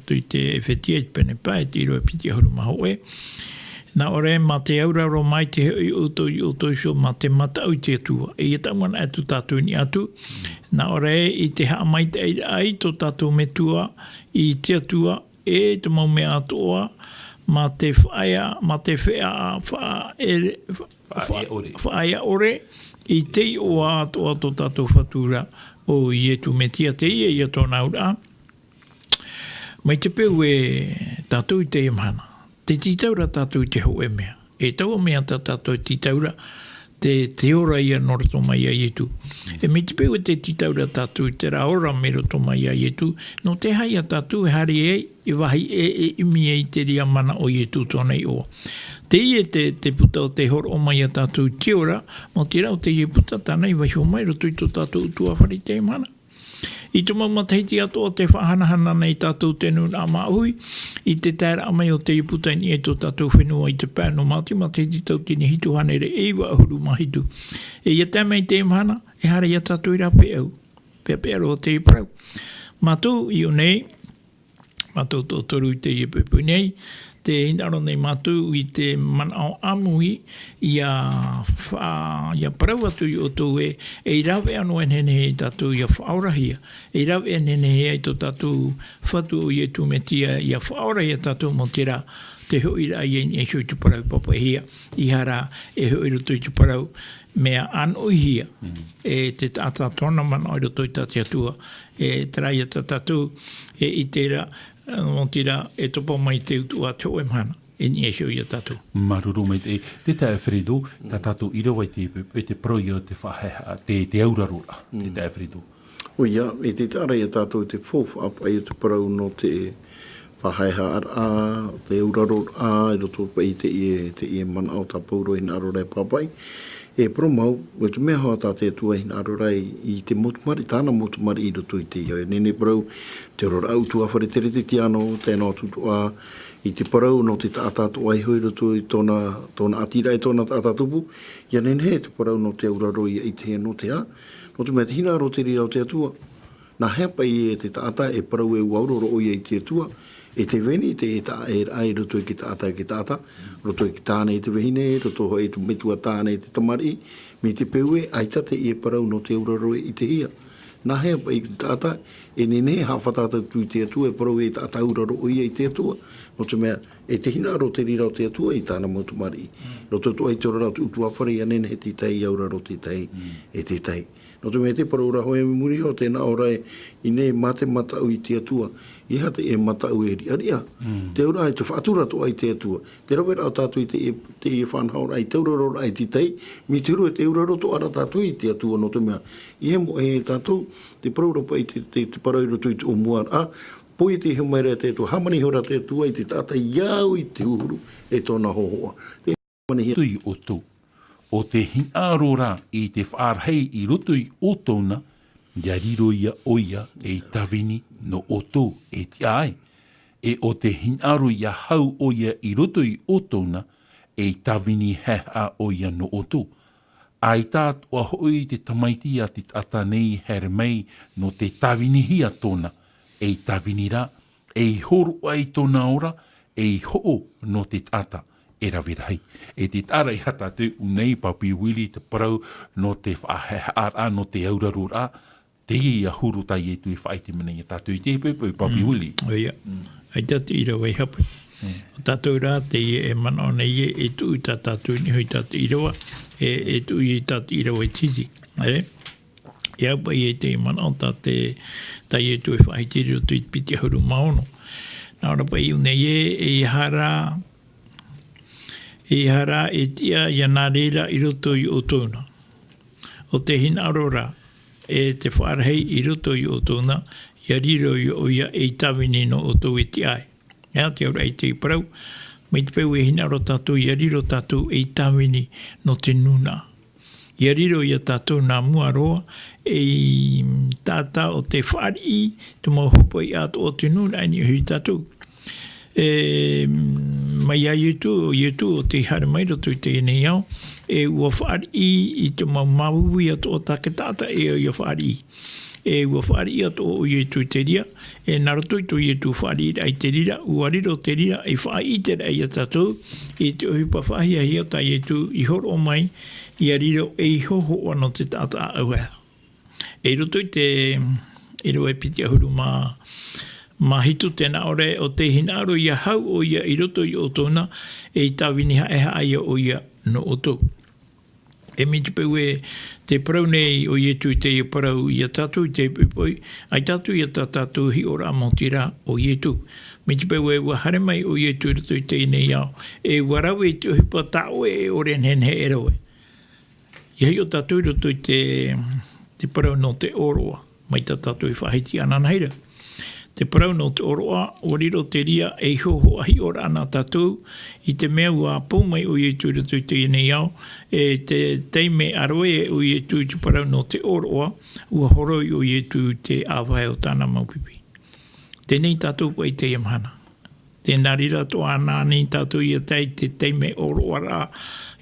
i te Efetia i te pene pae, i te ʻīrava piti ʻahuru mā hōʻē. Nā ʻō ra, mā te auraro mai te hoʻi ʻoutou i ʻoutou iho, mā te mataʻu i te Atua. E ia taʻu mana atu tātou i niʻa atu. Nā ʻō ra, i te haʻamaitaʻiraʻa i tō tātou Metua, i te Atua, e te mau mea atoʻa, mā te faʻaea, mā te fea-, faʻaere-, fa-, Faʻaea ʻore. Faʻaea ʻore, i te iʻoa atoʻa tō tātou Fatu ra, ʻo Ietu Metia teie ia tōna auraʻa. Mai te peu e tātou i teie mahana, tē tītau ra tātou i te hōʻē mea. E taua mea tā tātou e tītau ra, te, te ora ia nō roto mai iā Ietu. E mai te peu e tē tītau ra tātou i terā ora mai roto mai iā Ietu, nō te aha ia tātou e haere ai, e vāhi ʻē, e ʻimi ai i te reira mana o Ietu tōna iʻoa. Teie te, te puta o tē hōroʻa mai iā tātou i te ora, nō te reira ʻo teie puta tāna i vaiiho mai roto i tō tātou ʻutuāfare i teie mahana. I te mau matahiti atoʻa o tē faʻahanahana nei tātou te nūnaʻa māʻohi, i te taeraʻa mai o teie puta i niʻa i tō tātou fenua i te pae nō Mātiu, matahiti tauatini hitu hānere e iva ʻahuru mā hitu. E ia tae mai i teie mahana, e haere ia tātou i rāveʻa, peʻapeʻa roa teie parau. Mātou i ʻō nei, mātou toʻotoru i teie poʻipoʻi nei, tē hinaʻaro nei mātou i te manaʻo ʻāmui, ia fa-, ia parau atu iā ʻoutou ē, ei rāveʻa noa e nehenehe ia tātou ia faʻaorahia, ei rāveʻa e nehenehe ai tō tātou Fatu ʻo Ietu Metia, ia faʻaora ia tātou, nō te reira, tē hoʻi ra ia i niʻa iho i te parau papaʻihia, ʻeiaha ra e hoʻi i roto i te parau mea ʻānoʻihia, e te taʻata tōna manaʻo i roto i tā te Atua, e terā ia tā tātou, e ʻite ra, nō te reira, e topa mai te utuʻa te hōʻē mahana, i niʻa iho ia tātou. Māuruuru maitaʻi, te taeaʻe Fredo, tā tātou ʻīrava i te, i te parau ia te faʻahaehaʻa, te, te auraro ra, te taeaʻe Fredo. ʻOia, e te taʻa ra ia tātou i te faufaʻa paʻi o te parau nō te faʻahaehaʻaraʻa, te auraro ra, i roto paʻi i teie, teie manaʻo tā Pauro e hinaʻaro ra e pāpaʻi. E parau mau, ʻo te mea hoʻi tā te Atua e hinaʻaro ra i, i te mau tamariʻi, tāna mau tamariʻi i roto i teie. E nehenehe parau, te oraraʻa ʻutuāfare Teretetiāno, tae noa atu atoʻa, i te parau nō te taʻata atoʻa iho i roto i tōna, tōna ʻātiraʻa, i tōna taʻata tupu, ia nehenehe te parau nō te auraro ia ʻitehia nō te aha, nō te mea te hinaʻaro te reira o te Atua. Nā hea paʻi e te taʻata e parau ē ʻua auraro ʻoia i te Atua, e te veni te taʻa-, e raʻa i roto i te taʻata, i te taʻata, roto i te tāne i te vahine, roto hoʻi i te metua tāne i te tamariʻi, mai te peu ē, ʻaita teie parau nō te auraro e ʻitehia. Nā hea paʻi te taʻata, e nehenehe e haʻafātata atu i te Atua, e parau ē taʻata auraro ʻoia i te Atua, nō te mea, e te hinaʻaro te reira o te Atua i tāna mau tamariʻi. Roto atoʻa i te oraraʻa o te ʻutuāfare, ia nehenehe te tahi e auraro te tahi, e te tahi. Nō te mea te parau ra hoʻi i muri iho, tē nā ʻō ra ē, ʻia nehenehe mā te mataʻu i te Atua, ʻeiaha te mataʻu e riʻariʻa. Te auraʻa, te faʻatura atoʻa i te Atua. Te raveraʻa o tātou i te, teie faʻanahoraʻa, i te auraroraʻa i te tahi, mai te huru e te auraro atoʻa ra tātou i te Atua, nō te mea, ʻeiaha e moʻe tātou, te parau ra paʻi te, te, te parau i roto i te ʻōmuaraʻa, poi te iho mai ra te Atua, hāmani iho ra te Atua i te taʻata i au i te huhuru e tōna hōhoʻa. Te hāmani iho. Tui ʻoutou. ʻO te hinaʻaro ra i te faʻarahi i roto i ʻoutou na, ʻia riro ia ʻoia ei tāvini nō ʻoutou e tiʻa ai. E ʻo te hinaʻaro ʻia hau ʻoia i roto i ʻoutou na, ei tāvini haehaʻa ʻoia nō ʻoutou. ʻAita atoʻa hoʻi te Tamaiti a te taʻata nei e haere mai nō te tāvinihia tōna, ei tāvini ra, ei hōroʻa i tōna ora, ei hoʻo nō te taʻata e rave rahi. E te taʻa ra ia tātou i ʻō nei, Papi Willie, te parau nō te faʻahaehaʻaraʻa, nō te auraroraʻa, teie ia huru tā Ietu e faʻaʻite mai nei ia tātou i te poʻipoʻi, Papi Willie. ʻOia. ʻAita te ʻīrava i hape. ʻO tātou rā, teie e manaʻo nei ē, e tuʻu i tā tātou i niʻa iho i tā te ʻīrava, e, e tuʻu i tā te ʻīrava i te hiti. E? E au paʻi ē te manaʻo tā te, tā Ietu e faʻahiti i roto i te piti ʻahuru mā ono. Nā ʻō ra paʻi i ʻō nei ē, ʻeiaha ra, ʻeiaha ra e tiʻa ia nā reira i roto i ʻoutou na. ʻO te hinaʻaro ra, e te faʻarahi i roto i ʻoutou na, ʻia riro ia ʻoia ei tāvini nō ʻoutou e tiʻa ai. ʻEā, te auraʻa i te parau, mai te peu e hinaʻaro tātou, ʻia riro tātou ei tāvini nō te nūnaʻa. ʻIa riro ia tātou nā mua roa, ei taʻata ʻo tē fāriʻi te mau hopoiʻa atoʻa o te nūnaʻa i niʻa iho ia tātou. E, Mai iā Ietu, ʻo Ietu ʻo tei haere mai i roto i teie nei ao, e ʻua fāriʻi i te mau māuiui atoʻa tā te taʻata e ʻia fāriʻi. E ʻua fāriʻi atoʻa ʻo Ietu i te reira, e nā roto i tō Ietu fāriʻiraʻa i te reira, ʻua riro te reira ei faʻaʻiteraʻa iā tātou, i te ʻohipa faʻahiahia tā Ietu i hōroʻa mai, ʻia riro ei hōhoʻa nō te taʻata ʻāʻau. E i roto i te, ʻīrava e piti ʻahuru mā, mā hitu, tē nā ʻō ra, ʻo tei hinaʻaro ʻia hau ʻoia i roto iā ʻoutou na, e i tāvini haʻehaʻa ïa ʻoia nō ʻoutou. E mai te peu ē, tē parau nei ʻo Ietu i teie parau iā tātou i te poʻipoʻi, ʻaita tātou ïa tā tātou hiʻoraʻa maoti ra ʻo Ietu. Mai te peu ē, ʻua haere mai ʻo Ietu i roto i teie nei ao, e ʻua rave i te ʻohipa tā ʻoe e ʻore e nehenehe e rave. ʻIa hiʻo tātou i roto i te, te parau nō te ʻōroʻa, mai tā tātou i faʻahiti ananahi ra. Te parau nō te ʻōroʻa, ʻua riro te reira ei hōhoʻa hiʻoraʻa nā tātou, i te mea ʻua pau mai ʻo Ietu i roto i teie nei ao, e te taime ʻa rave ʻo Ietu i te parau nō te ʻōroʻa, ʻua horoi ʻo Ietu i te ʻāvae o tāna mau pipi. Teie nei tātou paʻi i teie mahana. Tē nā reira atoʻa ānānī tātou ʻia tae i te taime ʻōroʻaraʻa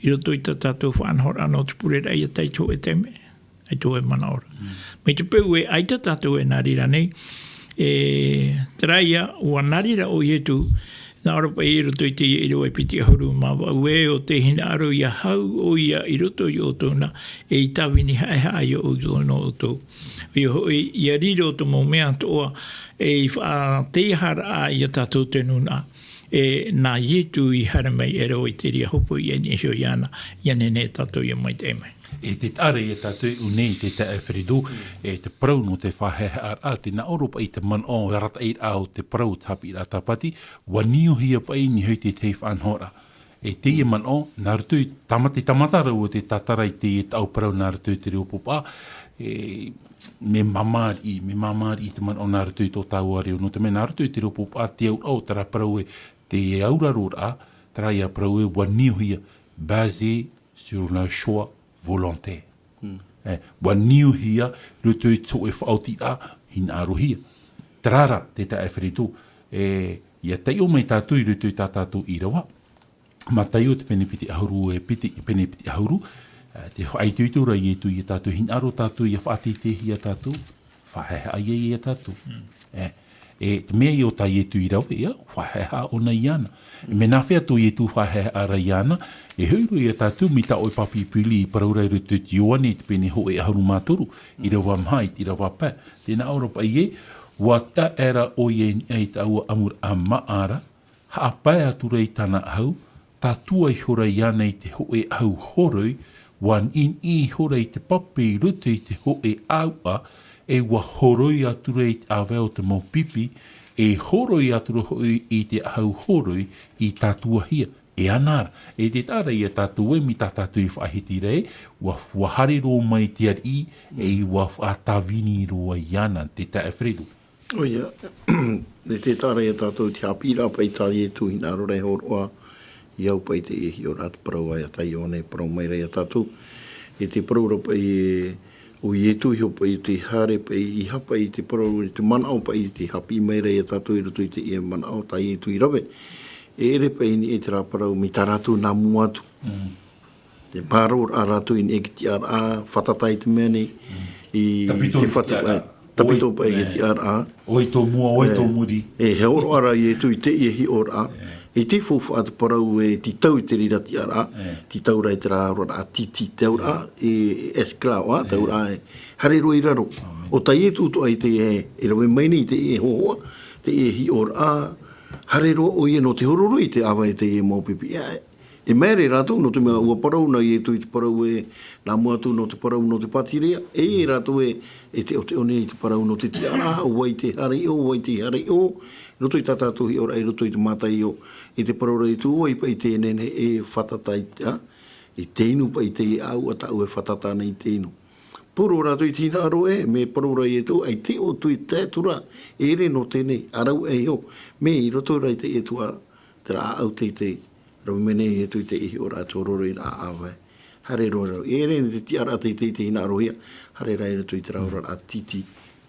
i roto i tā tātou faʻanahoraʻa nō te pureraʻa ʻia tae i te hōʻē taime, ʻaita hōʻē manaʻo ra. Mai te peu ē, ʻaita tātou e nā reira nei, e, terā ïa, ʻua nā reira ʻo Ietu, nā ʻō ra paʻi i roto i teie ʻīrava e piti ʻahuru mā vaʻu ē, ʻo tei hinaʻaro ʻia hau ʻoia i roto iā ʻoutou na, e i tāvini haʻehaʻa ïa ʻoutou nō ʻoutou. ʻOia hoʻi, ʻia riro te mau mea atoʻa, e i faʻateiharaʻa iā tātou te nūnaʻa, e nā Ietu i haere mai e rave i te reira hopoiʻa i niʻa iho iāna, ʻia nehenehe tātou ʻia maitaʻi mai. E tē taʻa ra iā tātou i ʻō nei, tē taeaʻe Fredo, e te parau nō te faʻahaʻehaʻaraʻa, tē nā ʻō ra paʻi te manaʻo arataʻiraʻa o te parau o te haʻapiʻiraʻa Tāpati, ʻua niuhia paʻi i niʻa iho i te tahi faʻanahoraʻa. E teie manaʻo, nā roto i tāmata, tāmata ra ʻua tātara i teie taʻu parau nā roto i te reo pōpā, e, mea māmā riʻi, mea māmā riʻi te manaʻo nā roto i tō tāua reo. Nō te mea nā roto i te reo pōpā, te auraʻa o terā parau ē, te auraroraʻa, terā ïa parau ē, ʻua niuhia, basé sur un choix volontaire. E, ʻua niuhia, roto i te hōʻē faʻaotiraʻa, hinaʻarohia. Terā rā, tē taeaʻe Fredo, e, ʻia taiʻo mai tātou i roto i tā tātou ʻīrava. Mātaio te pene piti ʻahuru e piti, pene piti ʻahuru, e, tē faʻaitoito ra Ietu iā tātou, hinaʻaro tātou ʻia faʻateiteihia tātou, faʻahaʻehaʻa ïa iā tātou. E, e, te mea ïa o tā Ietu i rave, ʻia, faʻahaʻehaʻa ʻōna iāna. E mea nāfea tō Ietu faʻahaʻehaʻa ra iāna, e hoʻi roa iā tātou mai tā ʻoe pāpī Pili i parau ra i roto i te Ioane, te pene hōʻē ʻahuru mā toru, ʻīrava maha i te ʻīrava pae. Tē nā ʻō ra paʻi ē, ʻua tae ra ʻoia i niʻa i tāua ʻamuraʻa māʻa ra, haʻapae atu ra i tāna ʻahu, tātua ihora iāna i te hōʻē ʻahu horoi, ʻua niʻiniʻi ihora i te pape i roto i te hōʻē ʻāuʻa, e ʻua horoi atu ra i te ʻāvae o te mau pipi, e horoi atu ra hoʻi i te ʻahu horoi i tātuahia. E ana ra, e tē taʻa ra iā tātou ē, mai tā tātou i faʻahiti ra ē, ʻua, ʻua haere roa mai te ariʻi, e ʻua faʻatāvini roa iāna, tē taeaʻe Fredo. ʻOia, e tē taʻa ra iā tātou te haʻapiʻiraʻa paʻi tā Ietu hinaʻaro ra e hōroʻa, ʻia au paʻi i teie hiʻoraʻa te parau a tā Ioane e parau mai ra iā tātou. E te parau ra paʻi ē, ʻo Ietu iho paʻi tē haere paʻi, ʻeiaha paʻi te parau, te manaʻo paʻi tē haʻapiʻi mai ra iā tātou i roto i teie manaʻo tā Ietu i rave. E ʻere paʻi i niʻa i terā parau mai tā rātou nā mua atu. Te māroraʻa rātou i niʻa i te tiʻaraʻa, fātata i te mea nei, i Tapito te i te fatu-, tiʻaraʻa. e, tapito Oi, paʻi i te e. tiʻaraʻa. Oi tō mua, oi tō E, muri. e, he hōroʻa ra Ietu i teie hiʻoraʻa. E. I te faufaʻa te parau e tītau i te reira tiʻaraʻa, E. tītau ra i terā auraʻa tītī, te auraʻa, e, esclave, ā, te E. auraʻa e, haere roa i raro. Amen. ʻO tā Ietu atoʻa i te, e, e rave mai nei teie hōhoʻa, teie hiʻoraʻa, haere roa ʻoia nō te horoi i te ʻāvae i teie mau pipi. E, E māere rātou, nō te mea ʻua parau na Ietu i te parau ē, nā mua atu nō te parau nō te pātireia, e rātou ē, e teʻoteʻo nei i te parau nō te tiʻaraʻa, ʻo vai tē haere iho, ʻo vai tē haere iho, roto i tā tātou hiʻoraʻa, i roto i te Mātaio, i te parau ra Ietu, ʻo vai paʻi tē nehenehe e fātata i te, ā, i te inu paʻi te ʻāuʻa tāʻu e fātata nei i te inu. Poro rātou i te hinaʻaro ē, mea parau ra Ietu, ʻaita ʻoutou i tae atu ra, e ʻere nō teie nei, ʻa rāua iho, mea i roto ra i te Ietu ā, terā ʻāʻau teitei, rave mai nei Ietu i te hiʻoraʻa tō horoi ra ʻāvae. Haere roa rāua. E ʻere nei te tiʻaraʻa teitei tē hinaʻarohia, haere rā i roto i terā auraʻa tītī.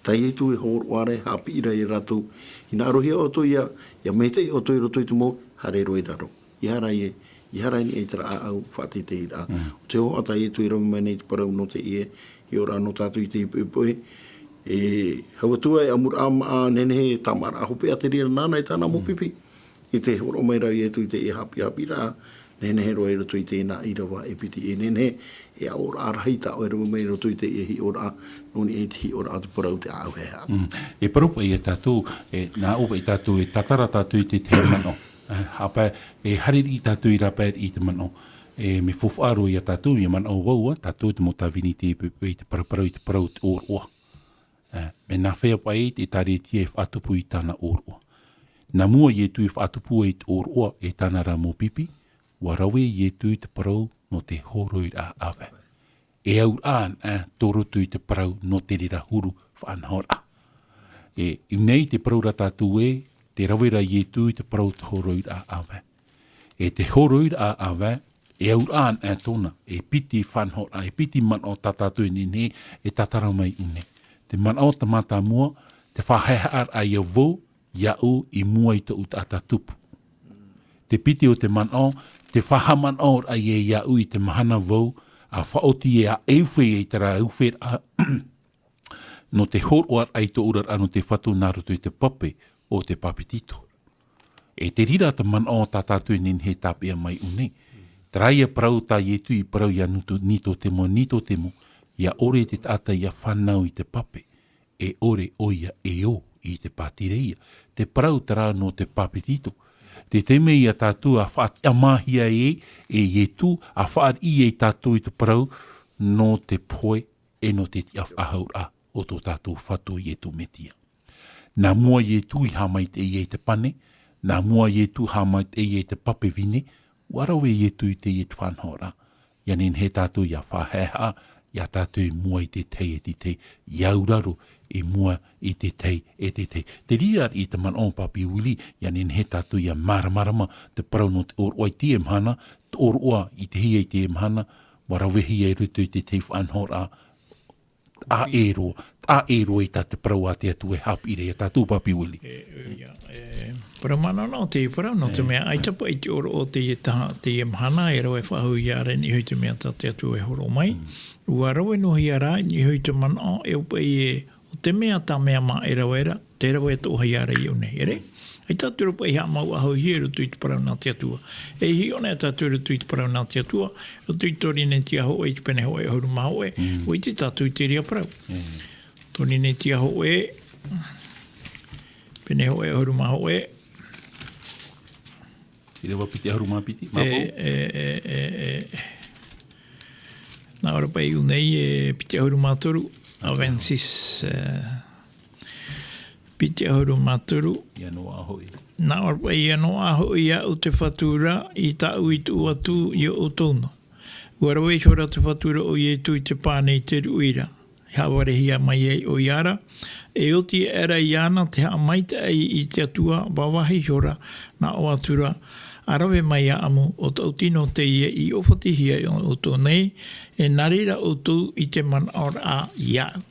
Tā Ietu e hōroʻa ra, haʻapiʻi ra iā rātou, hinaʻarohia ʻoutou ʻia, ʻia maitaʻi ʻoutou i roto i te mau, haere roa i raro. ʻEiaha rā e, ʻeiaha rā i niʻa i terā ʻāʻau faʻateiteiraʻa. Mm. ʻO te hōhoʻa tā Ietu e rave mai nei te parau nō teie hiʻoraʻa nō tātou i teie poʻipoʻi. E, hau atu ā e ʻamuraʻa maʻa, nehenehe e tāmāʻaraʻa hopeʻa te reira nāna e tāna mau Mm. pipi. I te hōroʻa mai ra Ietu i teie haʻapiʻiraʻa, nehenehe roa i roto i tēnā ʻīrava e piti, e nehenehe e aʻoraʻa rahi tā ʻoe e rave mai i roto i teie hiʻoraʻa, nō niʻa i te hiʻoraʻa o te parau te ʻāʻau haʻehaʻa. Mm. E parau paʻi ia tātou, e, nā ʻō paʻi tātou e tātara tātou i te tahi manaʻo. E, haʻapae, e haere riʻi tātou i rāpae riʻi i te manaʻo. E, mea faufaʻa roa ia tātou, ia manaʻo vau ā, tātou te mau tāvini i te, i te paraparau, i te parau o te ʻōroʻa. E, mea nāfea paʻi te ʻĒkālesia e faʻatupu i tāna ʻōroʻa. Nā mua Ietu e faʻatupu ai i te ʻōroʻa e tāna ra mau pipi, ʻua rave Ietu i te parau nō te hōroiraʻa ʻāvae. E auraʻa anaʻe tō roto i te parau nō te reira huru faʻanahoraʻa. E, i ʻō nei te parau ra tātou ē, tē rave ra Ietu i te parau te hōroiraʻa ʻāvae. E te hōroiraʻa ʻāvae, e auraʻa anaʻe tōna, e piti faʻanahoraʻa, e piti manaʻo tā tātou e nehenehe e tātara mai i ʻō nei. Te manaʻo te mātāmua, te faʻahaʻehaʻaraʻa ia vau, iāʻu i mua i tōʻu taʻata tupu. Te piti o te manaʻo, te faʻahaʻamanaʻoraʻa ia iāʻu i te mahana vau, ʻa faʻaoti e aʻe ufe i terā uferaʻa, nō te hōroʻaraʻa i tō ʻoe oraraʻa nō te Fatu nā roto i te pape o te papetito. E te reira te manaʻo tā tātou e nehenehe e tāpeʻa mai i ʻō nei. Terā ia parau tā Ietu i parau ia Nito-, Nitotemo, Nitotemo, ʻia ʻore te taʻata ʻia fānau i te pape, e ʻore ʻoia e ō i te pātireia. Te parau terā nō te papetito. Te taime ia tātou ʻa faʻatiʻamāhia e, e Ietu, ʻa fāriʻi e tātou i te parau nō te pohe e nō te tiʻafaʻahouraʻa o tō tātou Fatu Ietu Metia. Nā mua Ietu i haʻamaitaʻi i te pane, nā mua Ietu haʻamaitaʻi i te pape vine, ʻua rave Ietu i teie faʻanahoraʻa. ʻIa nehenehe tātou ʻia faʻahaʻehaʻa, ʻia tātou i mua i te tahi e te tahi, ʻia auraro i mua i te tahi e te tahi. Te reira i te manaʻo Papi Willie, ʻia nehenehe tātou ʻia māramarama te parau nō te ʻōroʻa i teie mahana, te ʻōroʻa i te hia i teie mahana, ʻua ravehia i roto i te tahi faʻanahoraʻa, ʻaʻe roa, ʻaʻe roa i tā te parau a te Atua e haʻapiʻi ra ia tātou Papi Willie. E, e, ia, e, parau manaʻo nō te parau, nō te E. mea, ʻaita paʻi te ʻōroʻa o teie taha, teie mahana, e rave faʻahou ia ra i niʻa i te mea tā te Atua e hōroʻa mai. Mm. ʻUa rave noa hia ra i niʻa i te manaʻo, e ʻo paʻi e, ʻo te mea tā mea mā e rave ra, tē rave atoʻa hia ra i ʻō nei, ʻere? ʻAita atu ra paʻi haʻamau faʻahou hia i roto i te parau nā te Atua. E hiʻo nei tātou i roto i te parau nā te Atua, roto i Torinetia hōʻē, i te pene hōʻē ʻahuru mā hōʻē, Mm. ʻua ʻite tātou i te reira parau. Mm. Torinetia hōʻē, pene hōʻē ʻahuru mā hōʻē. ʻĪrava piti ʻahuru mā piti, mā E, pou. e, e, e, e. Nā ʻō ra paʻi i ʻō nei e piti ʻahuru mā toru, Avesis, e, piti ʻahuru mā toru. ʻIa noaʻa hoʻi. Nā ʻō ra paʻi, ʻia noaʻa hoʻi iāʻu te Fatu ra, i tāʻu i tuʻu atu iā ʻoutou na. ʻUa rave ihora te Fatu ra ʻo Ietu i te pane i te ruʻi ra. E haʻavarehia mai ai ʻoia ra. E oti aʻera iāna te haʻamaitaʻi i te Atua, vāvāhi ihora, nā ʻō atu ra, ʻa rave mai ā ʻamu, ʻo taʻu tino teie i ʻōfatihia iā ʻoutou nei, e nā reira ʻoutou i te manaʻoraʻa iāʻu.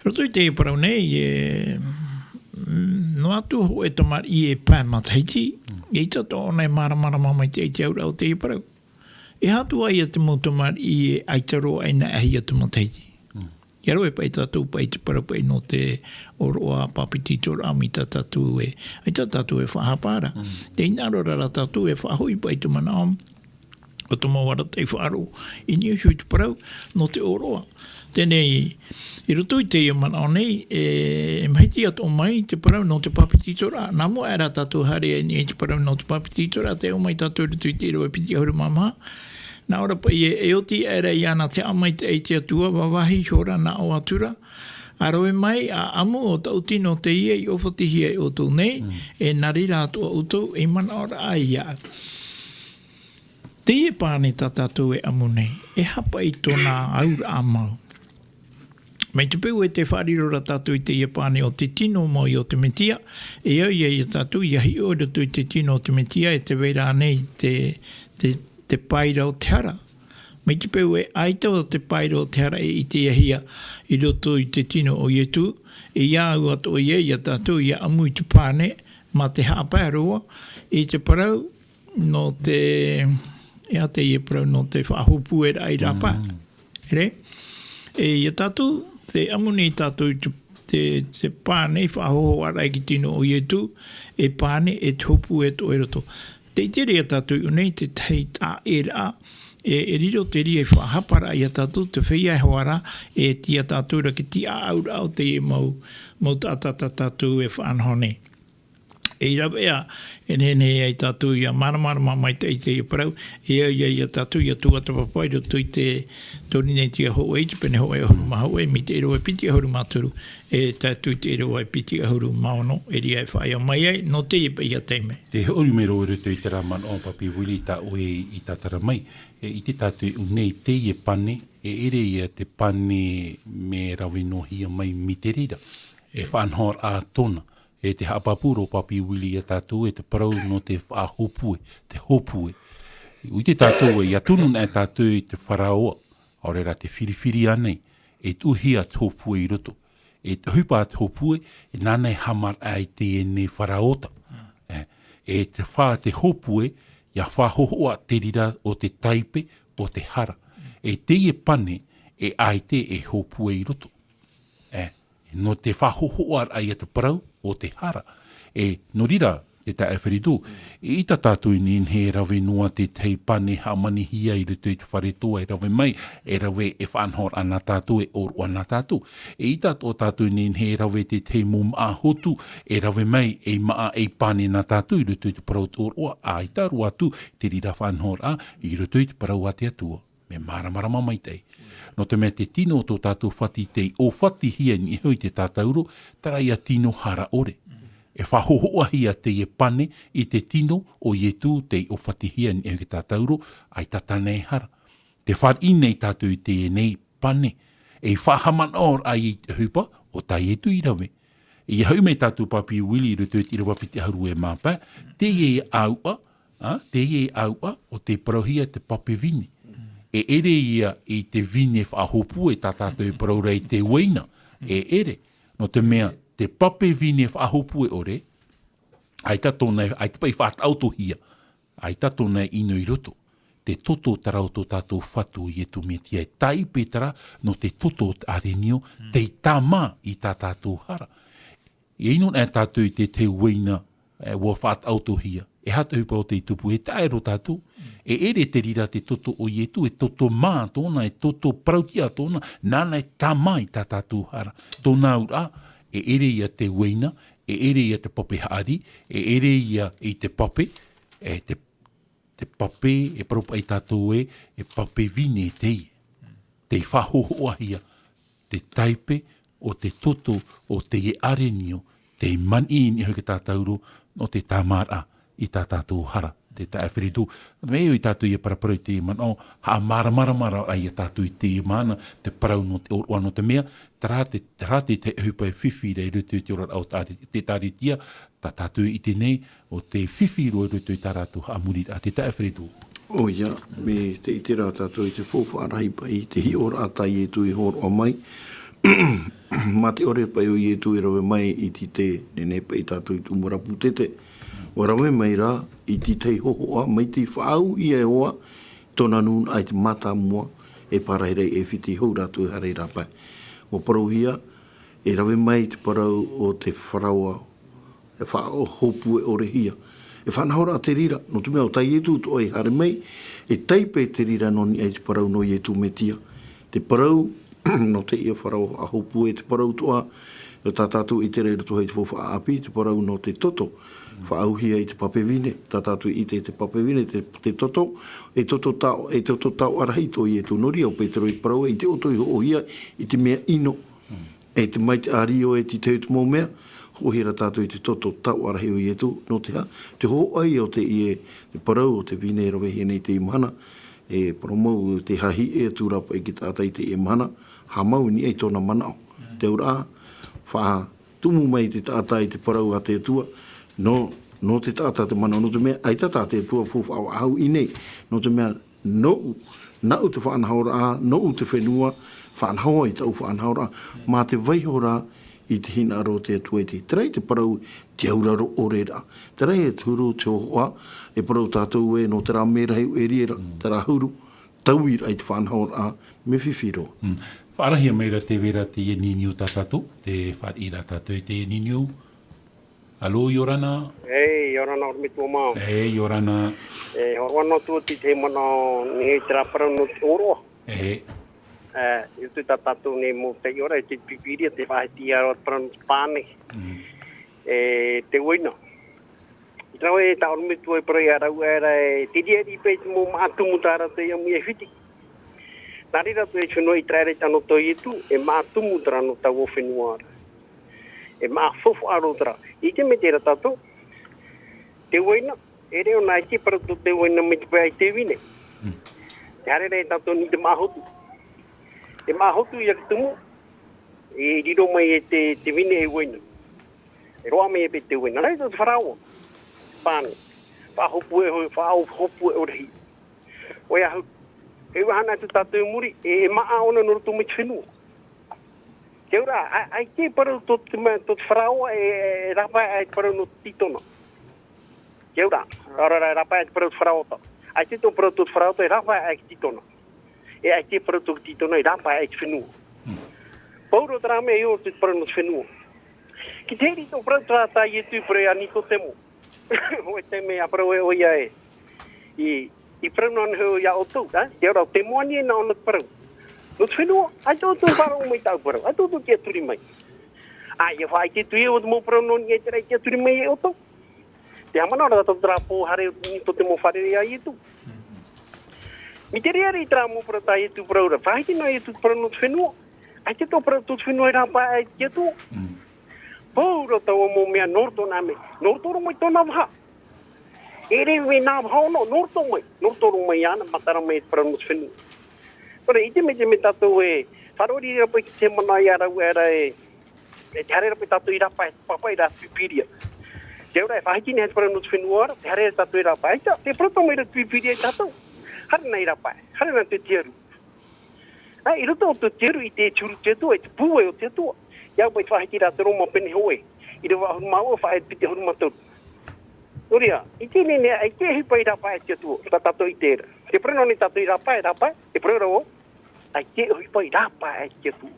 Roto i te parau nei, e, mm, noa atu hōʻē tamariʻi e pae matahiti, Mm. ʻaita atoʻa ʻōna e māramarama mai te, i te auraʻa o te parau. E aha atu ā ia te mau tamariʻi e ʻaita roa e nā ʻahi ia te matahiti. Mm. ʻIa rave paʻi tātou paʻi te parau paʻi nō te ʻōroʻa papetitoraʻa mai tā tātou e, ʻaita tātou e faʻahapa ra. Mm. Tē hinaʻaro ra tātou e faʻahoʻi paʻi te manaʻo o te mau arataʻi faʻaroʻo i niʻa iho i te parau nō te ʻōroʻa. Teie nei, i roto i teie manaʻo nei, e, e mahiti atoʻa mai te parau nō te papetitoraʻa. Nā mua aʻera tātou haere i niʻa i te parau nō te papetitoraʻa, tē ʻō mai tātou i roto i te ʻīrava piti ʻahuru mā maha. Nā ʻō ra paʻi e, e oti aʻera iāna te haʻamaitaʻi i te Atua, vāvāhi ihora nā ʻō atu ra, ʻa rave mai ā ʻamu, ʻo taʻu tino teie i ʻōfatihia iā ʻoutou nei, Mm. e nā reira atoʻa ʻoutou ei manaʻoraʻa iāʻu. Teie pane tā tātou e ʻamu nei, e aha paʻi tōna auraʻa mau? Mai te peu e tē faʻariro ra tātou i teie pane o te tino mau o te Metia, e au ia, ia tātou ʻia hiʻo i roto i te tino o te Metia, e tē vai ra ānei te, te, te pae ra o te hara. Mai te peu e ʻaita te pae ra o te hara e ʻitehia i roto i te tino o Ietu, e au atoʻa ia, ia tātou ʻia ʻamu i te pane, Mā te haʻapae roa i te parau nō te, ʻeā, teie parau nō te faʻahōpue raʻa i rāpae. Here? E ia tātou, te ʻamu nei tātou i te, te, te pane i faʻahōhoʻa raʻa i te tino o Ietu, e pane e te hōpue atoʻa i roto. Te ʻite ra ia tātou i ʻō nei tētahi taʻeraʻa, e, e riro te reira ei faʻahapa raʻa ia tātou, te feiā e hoa ra, e tīaʻi tātou ra te tiʻaʻauraʻa o teie mau, mau taʻata tā tātou e faʻanaho nei. E rave ā, e nehenehe ai tātou ia māramarama maitaʻi i teie parau, e au ia, ia tātou ia tuatāpapa i roto i te Tōrīnetia hōʻē, i te pene hōʻē ʻahuru mā hōʻē, mai te ʻīrava e piti ʻahuru mā toru, e tae atu i te ʻīrava e piti ʻahuru mā ono, e riro e faʻaea mai ai, nō teie paʻi ia taime. Te hōʻē mero i roto i terā manaʻo Papi Willie tā ʻoe i tātara mai, e ʻite tātou i ʻō nei teie pane, e ʻere ia te pane mea rave noa hia mai mai te reira. E faʻanahoraʻa tōna, e te haʻapāpū ra Papi Willie ia tātou e te parau nō te faʻahōpue, te hōpue. ʻUa ʻite tātou ē, ʻia tunu nei tātou i te faraoa, ʻaore rā te firifiri ānei, e tuʻuhia te hōpue i roto. E te ʻohipa te hōpue, e nāna e haʻamaraʻa i teie nei faraoa. E, e te fā te hōpue, ʻia faʻahōhoʻa te reira o te taipe, o te hara. E teie pane, e ʻaita e hōpue i roto. E, nō te faʻahōhoʻaraʻa ia te parau o te hara. E, nō reira, e taeaʻe Feritu, e ʻita tātou i nehenehe e rave noa tētahi pane hāmanihia i roto i te fare toa e rave mai, e rave e faʻanahoraʻa nā tātou, e ʻōroʻa nā tātou. E ʻita atoʻa tātou i nehenehe e rave tētahi mau māʻa hotu, e rave mai, ei māʻa, ei pane nā tātou i roto i te parau o te ʻōroʻa, ʻaita roa atu te reira faʻanahoraʻa i roto i te parau a te Atua. Mea māramarama maitaʻi. Nō te mea te tino o tō tātou fati tei ʻōfatihia i niʻa iho i te tātauro, terā ia tino hara ʻore. E faʻahōhoʻahia teie pane i te tino o Ietu tei ʻōfatihia i niʻa iho i te tātauro, ʻaita tāna e hara. Tē fāriʻi nei tātou i teie nei pane, ei faʻahaʻamanaʻoraʻa i te ʻohipa o tā Ietu i rave. ʻIa hoʻi mai tātou Papi Willie i roto i te ʻīrava piti ʻahuru e mā pae, teie ʻāuʻa, ā, teie ʻāuʻa o tei parauhia te pape vine. E ʻere ia i te vine faʻahōpue tā tātou e parau ra i te uaina, e ʻere. Nō te mea, te pape vine faʻahōpue ʻore, ʻaita tōna, ʻaita paʻi faʻataʻotohia, ʻaita tōna e ʻino i roto. Te toto terā o tō tātou Fatu Ietu Metia, e taipe terā nō te toto o te ʻārenio, tei tāmā i tā tātou hara. E ʻino nei tātou i te, te uaina, e, ʻua faʻataʻotohia. E aha te ʻohipa o tei tupu, e taʻero tātou. E ʻere te reira te toto o Ietu, e toto mā tōna, e toto parautiʻa tōna, nāna e tāmā i tā tātou hara. Tōna auraʻa, e ʻere ia te uaina, e ʻere ia te pape haʻari, e ʻere ia i te pape, e te, te pape, e parau paʻi tātou ē, e pape vine teie. Tei faʻahōhoʻahia, te taipe o te toto o teie ʻārenio, tei maniʻi i niʻa iho i te tātauro, nō te tāmāraʻa i tā tātou hara, te taeaʻe Feritu. Mea ʻoe tātou ʻia paraparau i teie manaʻo, haʻamāramaramaraʻa ia tātou i teie mahana, te parau nō te ʻōroʻa nō te mea, terā te, terā te, te ʻohipa e fifi ra i roto i te oraraʻa o te ʻēkālesia, tā tātou e ʻite nei, ʻo tē fifi roa i roto i tā rātou haʻamoriraʻa, te taeaʻe Feritu. ʻOia, mai te ʻite ra tātou i te faufaʻa rahi paʻi, te hiʻoraʻa tā Ietu i hōroʻa mai. Mā te ʻore paʻi o Ietu e rave mai i te, te nehenehe paʻi tātou i te ʻumura pūtete. ʻUa rave mai rā i te tahi hōhoʻa, mai te faʻaauhia e hoa, tōna nūnaʻa i te mātāmua, e pārahi ra i ʻAifiti, hou rātou e haere i rāpae. ʻUa parauhia, e rave mai te parau o te faraoa, e faʻahōpue ʻorehia. E faʻanahoraʻa te reira, nō te mea ʻo tā Ietu atoʻa i haere mai, e taipe te reira nō niʻa i te parau nō Ietu Metia. Te parau, nō teie faraoa faʻahōpue, te parau atoʻa, tā tātou i ʻite ra i roto i te faufaʻa ʻāpī, te parau nō te toto, faʻaauhia i te pape vine, tā tātou i ʻite i te pape vine, te, te toto, e toto tao, e toto taoʻa rahi tō Ietu. Nō reira ʻo Petero i parau, ʻeita ʻoutou e hoʻohia i te mea ʻino. E te maitaʻi ʻārio e te tahi o te mau mea, hoʻohia ra tātou i te toto taoʻa rahi o Ietu, nō te aha, te hōhoʻa ia o teie, te parau o te vine e ravehia nei i teie mahana, e parau mau, tē haʻahiʻo atu ra paʻi te taʻata i teie mahana, haʻamau i niʻa i tōna manaʻo. Te auraʻa, faʻatumu mai te taʻata i te parau a te Atua, nō, nō te taʻata te manaʻo, nō te mea, ʻaita tā te Atua faufaʻa faʻahou i ʻō nei, nō te mea, nōʻu, nāʻu te faʻanahoraʻa, nōʻu te fenua, faʻanaho i tāʻu faʻanahoraʻa, mā te vaiho ra i te hinaʻaro o te Atua i te, terā i te parau, te auraro ʻore ra. Terā e te huru, te hōhoʻa, e parau tātou ē, nō terā mērahi ʻeria ra, terā huru, taui ra i te faʻanahoraʻa, mea fifi roa. Mm. Faʻarahia mai ra te vera te niuniu tā tātou, te fāriʻi ra tātou i te niuniu. Alo, ʻia ora na. Ei, ʻia ora na, ʻorometua mā. Ei, ʻia ora na. E, hōroʻa noa atu i te manaʻo, nē, terā parau nō te ʻōroʻa. E. E, i roto i tā tātou nei mau taiʻoraʻa, i te Pīpīria, te faʻahiti ia roa te parau nō te pane. Mm. E, te uaina. I terā vāhi tā ʻorometua i parau ia rāua ra ē, te riaria paʻi te mau māʻa tumu tā rātou i ʻamu i ʻAifiti. Nā reira atoʻa e fenua ʻĪteraʻera i te anotau o Ietu, e māʻa tumu terā nō taua fenua ra. E māʻa faufaʻa roa terā. ʻIte mai terā tātou, te uaina, e reo nā ʻaita e parau tō te uaina mai te pae i te vine. Mm. Te haere ra e tātou nei te māʻa hotu. Te māʻa hotu ia te tumu, e riro mai e te, te vine e uaina. E roaʻa mai e paʻi te uaina. Nā reira te faraoa. Pane. Faʻahopu e hoi, faʻahopu e ʻōrahi. ʻOia hoʻi, e vahana atu tātou i muri, e, e māʻa ʻōna nō roto mai te fenua. Te auraʻa, ʻa, ʻaita e parau tō te mea, tō te faraoa, e, e rāpae aʻe te parau nō te tītona. Te auraʻa, ʻaore rā, e rāpae aʻe te parau tō te faraoa. ʻAita tō parau tō te faraoa, e rāpae aʻe te tītona. E ʻaita e parau tō te tītona, e rāpae aʻe te fenua. Mm. Pauroa terā mea i ʻō te parau nō te fenua. Ki te hiri tō parau tā, tā Ietu i parau ia Nikotemo. Hōʻē taime ʻa parau e ʻoia ē. I, i parau noa nei hoʻi ia ʻoutou, ā? Te auraʻa, te moani e nā ʻōna te parau. Nō te fenua, ʻaita ʻoutou faʻaroʻo mai tāʻu parau, ʻaita ʻoutou tiʻaturi mai. Ā, ʻia faʻaʻite atu ia ʻo te mau parau nō niʻa i terā i tiʻaturi mai e ʻoutou. Te haʻamanaʻo ra tātou terā pō haere i tō te mau fārerei a Ietu. Mai te reira i terā mau parau tā Ietu parau ra, faʻahiti noa Ietu te parau nō te fenua. ʻAita tō parau tō te fenua e rāpae aʻe te Atua. Mm. Pauroa taua mau mea nō roto nā mea, nō roto roa mai tōna vaha. E rave nā vaha ono, nō roto mai, nō roto roa mai iāna, matara mai te parau nō te fenua. Nō reira, ʻite mai te mea tātou e, faʻaroʻo i reira paʻi ki te manaʻo ia rāua ra e, e te haere ra paʻi tātou i rāpae, pāpaʻi ra Pīpīria. Te auraʻa e faʻahiti nei te parau nō te fenua ra, te haere ra tātou i rāpae, ʻaita, te parau tō mai ra te Pīpīria ia tātou. Haere na i rāpae, haere na te tiaru. Ā, i roto o te tiaru i te huru te Atua, i te pūai o te Atua. ʻIa au paʻi te faʻahiti ra te Roma pene hōʻē. ʻĪrava ʻahuru mā vaʻu, faʻaʻite piti ʻahuru mā toru. Nō reira, ʻite nei, ʻaita e ʻohipa i rāpae te Atua, tā tātou i ʻite ra. Te parau noa nei tātou i rāpae, rāpae, te parau ra ʻo, ʻaita e ʻohipa i rāpae te Atua.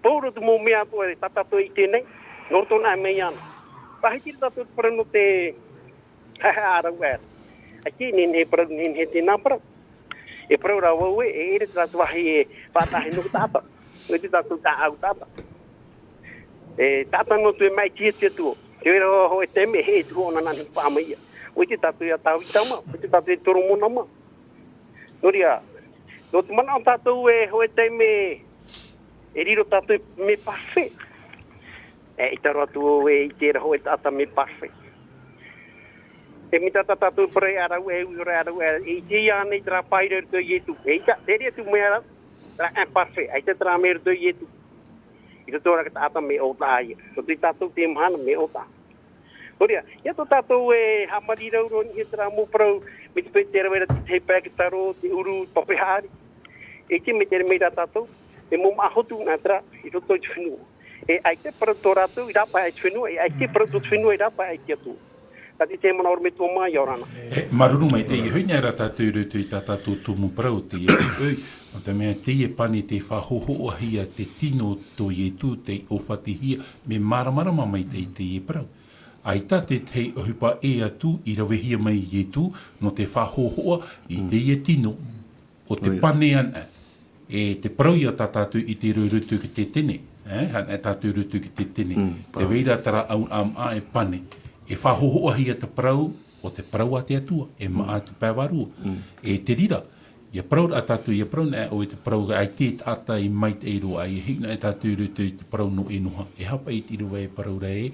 Pauroa te mau mea atoʻa tā tātou i ʻite nei, nō roto nā mea iāna. Faʻahiti ra tātou te parau nō te Haʻahaʻa rāua. ʻAita e nehenehe parau, nehenehe tēnā parau. E parau ra vau ē, e ʻere terā te vāhi e faʻataʻa hia nō te taʻata. ʻUa ʻite tātou tāʻau taʻata. E taʻata noa atu e maʻitihia te Atua. Te reira hōʻē taime e heʻe atu ʻōna nā niʻa i te paʻa mai ia. ʻUa ʻite tātou ia Tāvita mā, ʻua ʻite tātou ia Toromona mā. Nō reira, nō te manaʻo tātou ē hōʻē taime e riro tātou mea parfait. E, ʻaita roa atu vau e ʻite ra hōʻē taʻata mea parfait. E mai tā tātou parau ia rāua, e ui ora ia rāua, e ʻite ia ānei terā paʻi i roto ia Ietu. ʻAita, te reira te mea ra, terā imparfait, ʻaita terā mea i roto ia Ietu. I roto ra te taʻata mea ʻōtaʻa ia. Roto ia tātou teie mahana mea ʻōtaʻa. Nō reira, ʻia tō tātou e haʻamāuruuru i niʻa i terā mau parau, mai te peu tē rave ra te tahi pae, te taro, te ʻuru, te pape haʻari. E ʻite mai te reira mai ra tātou, e mau māʻa hotu nā terā, i roto i te fenua. E ʻaita e parau tō rātou i rāpae aʻe te fenua, e ʻaita e parau tō te fenua i rāpae aʻe te Atua. Tātou i te manaʻo ʻorometua mā, ʻia ora na. E, māuruuru maitaʻi, e hoʻi nei ra tātou i roto i tā tātou tumu parau, teie ʻoe, nō te mea teie pane tē faʻahōhoʻahia te tino tō Ietu, tei ʻōfatihia, mea māramarama maitaʻi teie parau. ʻAita te tahi ʻohipa ʻē atu i ravehia mai e Ietu, nō te faʻahōhoʻa i teie tino, ʻo te pane ana. E te parau ia tā tātou i ʻite ra i roto i te Tetene, e, haʻanaho tātou i roto i te Tetene. Mm, te vai ra terā ʻauraʻa māʻa e pane. E faʻahōhoʻahia te parau, ʻo te parau a te Atua, e māʻa te pae vārua. Mm. E te reira, ʻia parau ra tātou, ʻia parau na ʻoe te parau, ʻaita e taʻata i maitaʻi roa, ʻaita e hiʻo na tātou i roto i te parau nō ʻEnoha. E aha paʻi te ʻīrava e parau ra ē,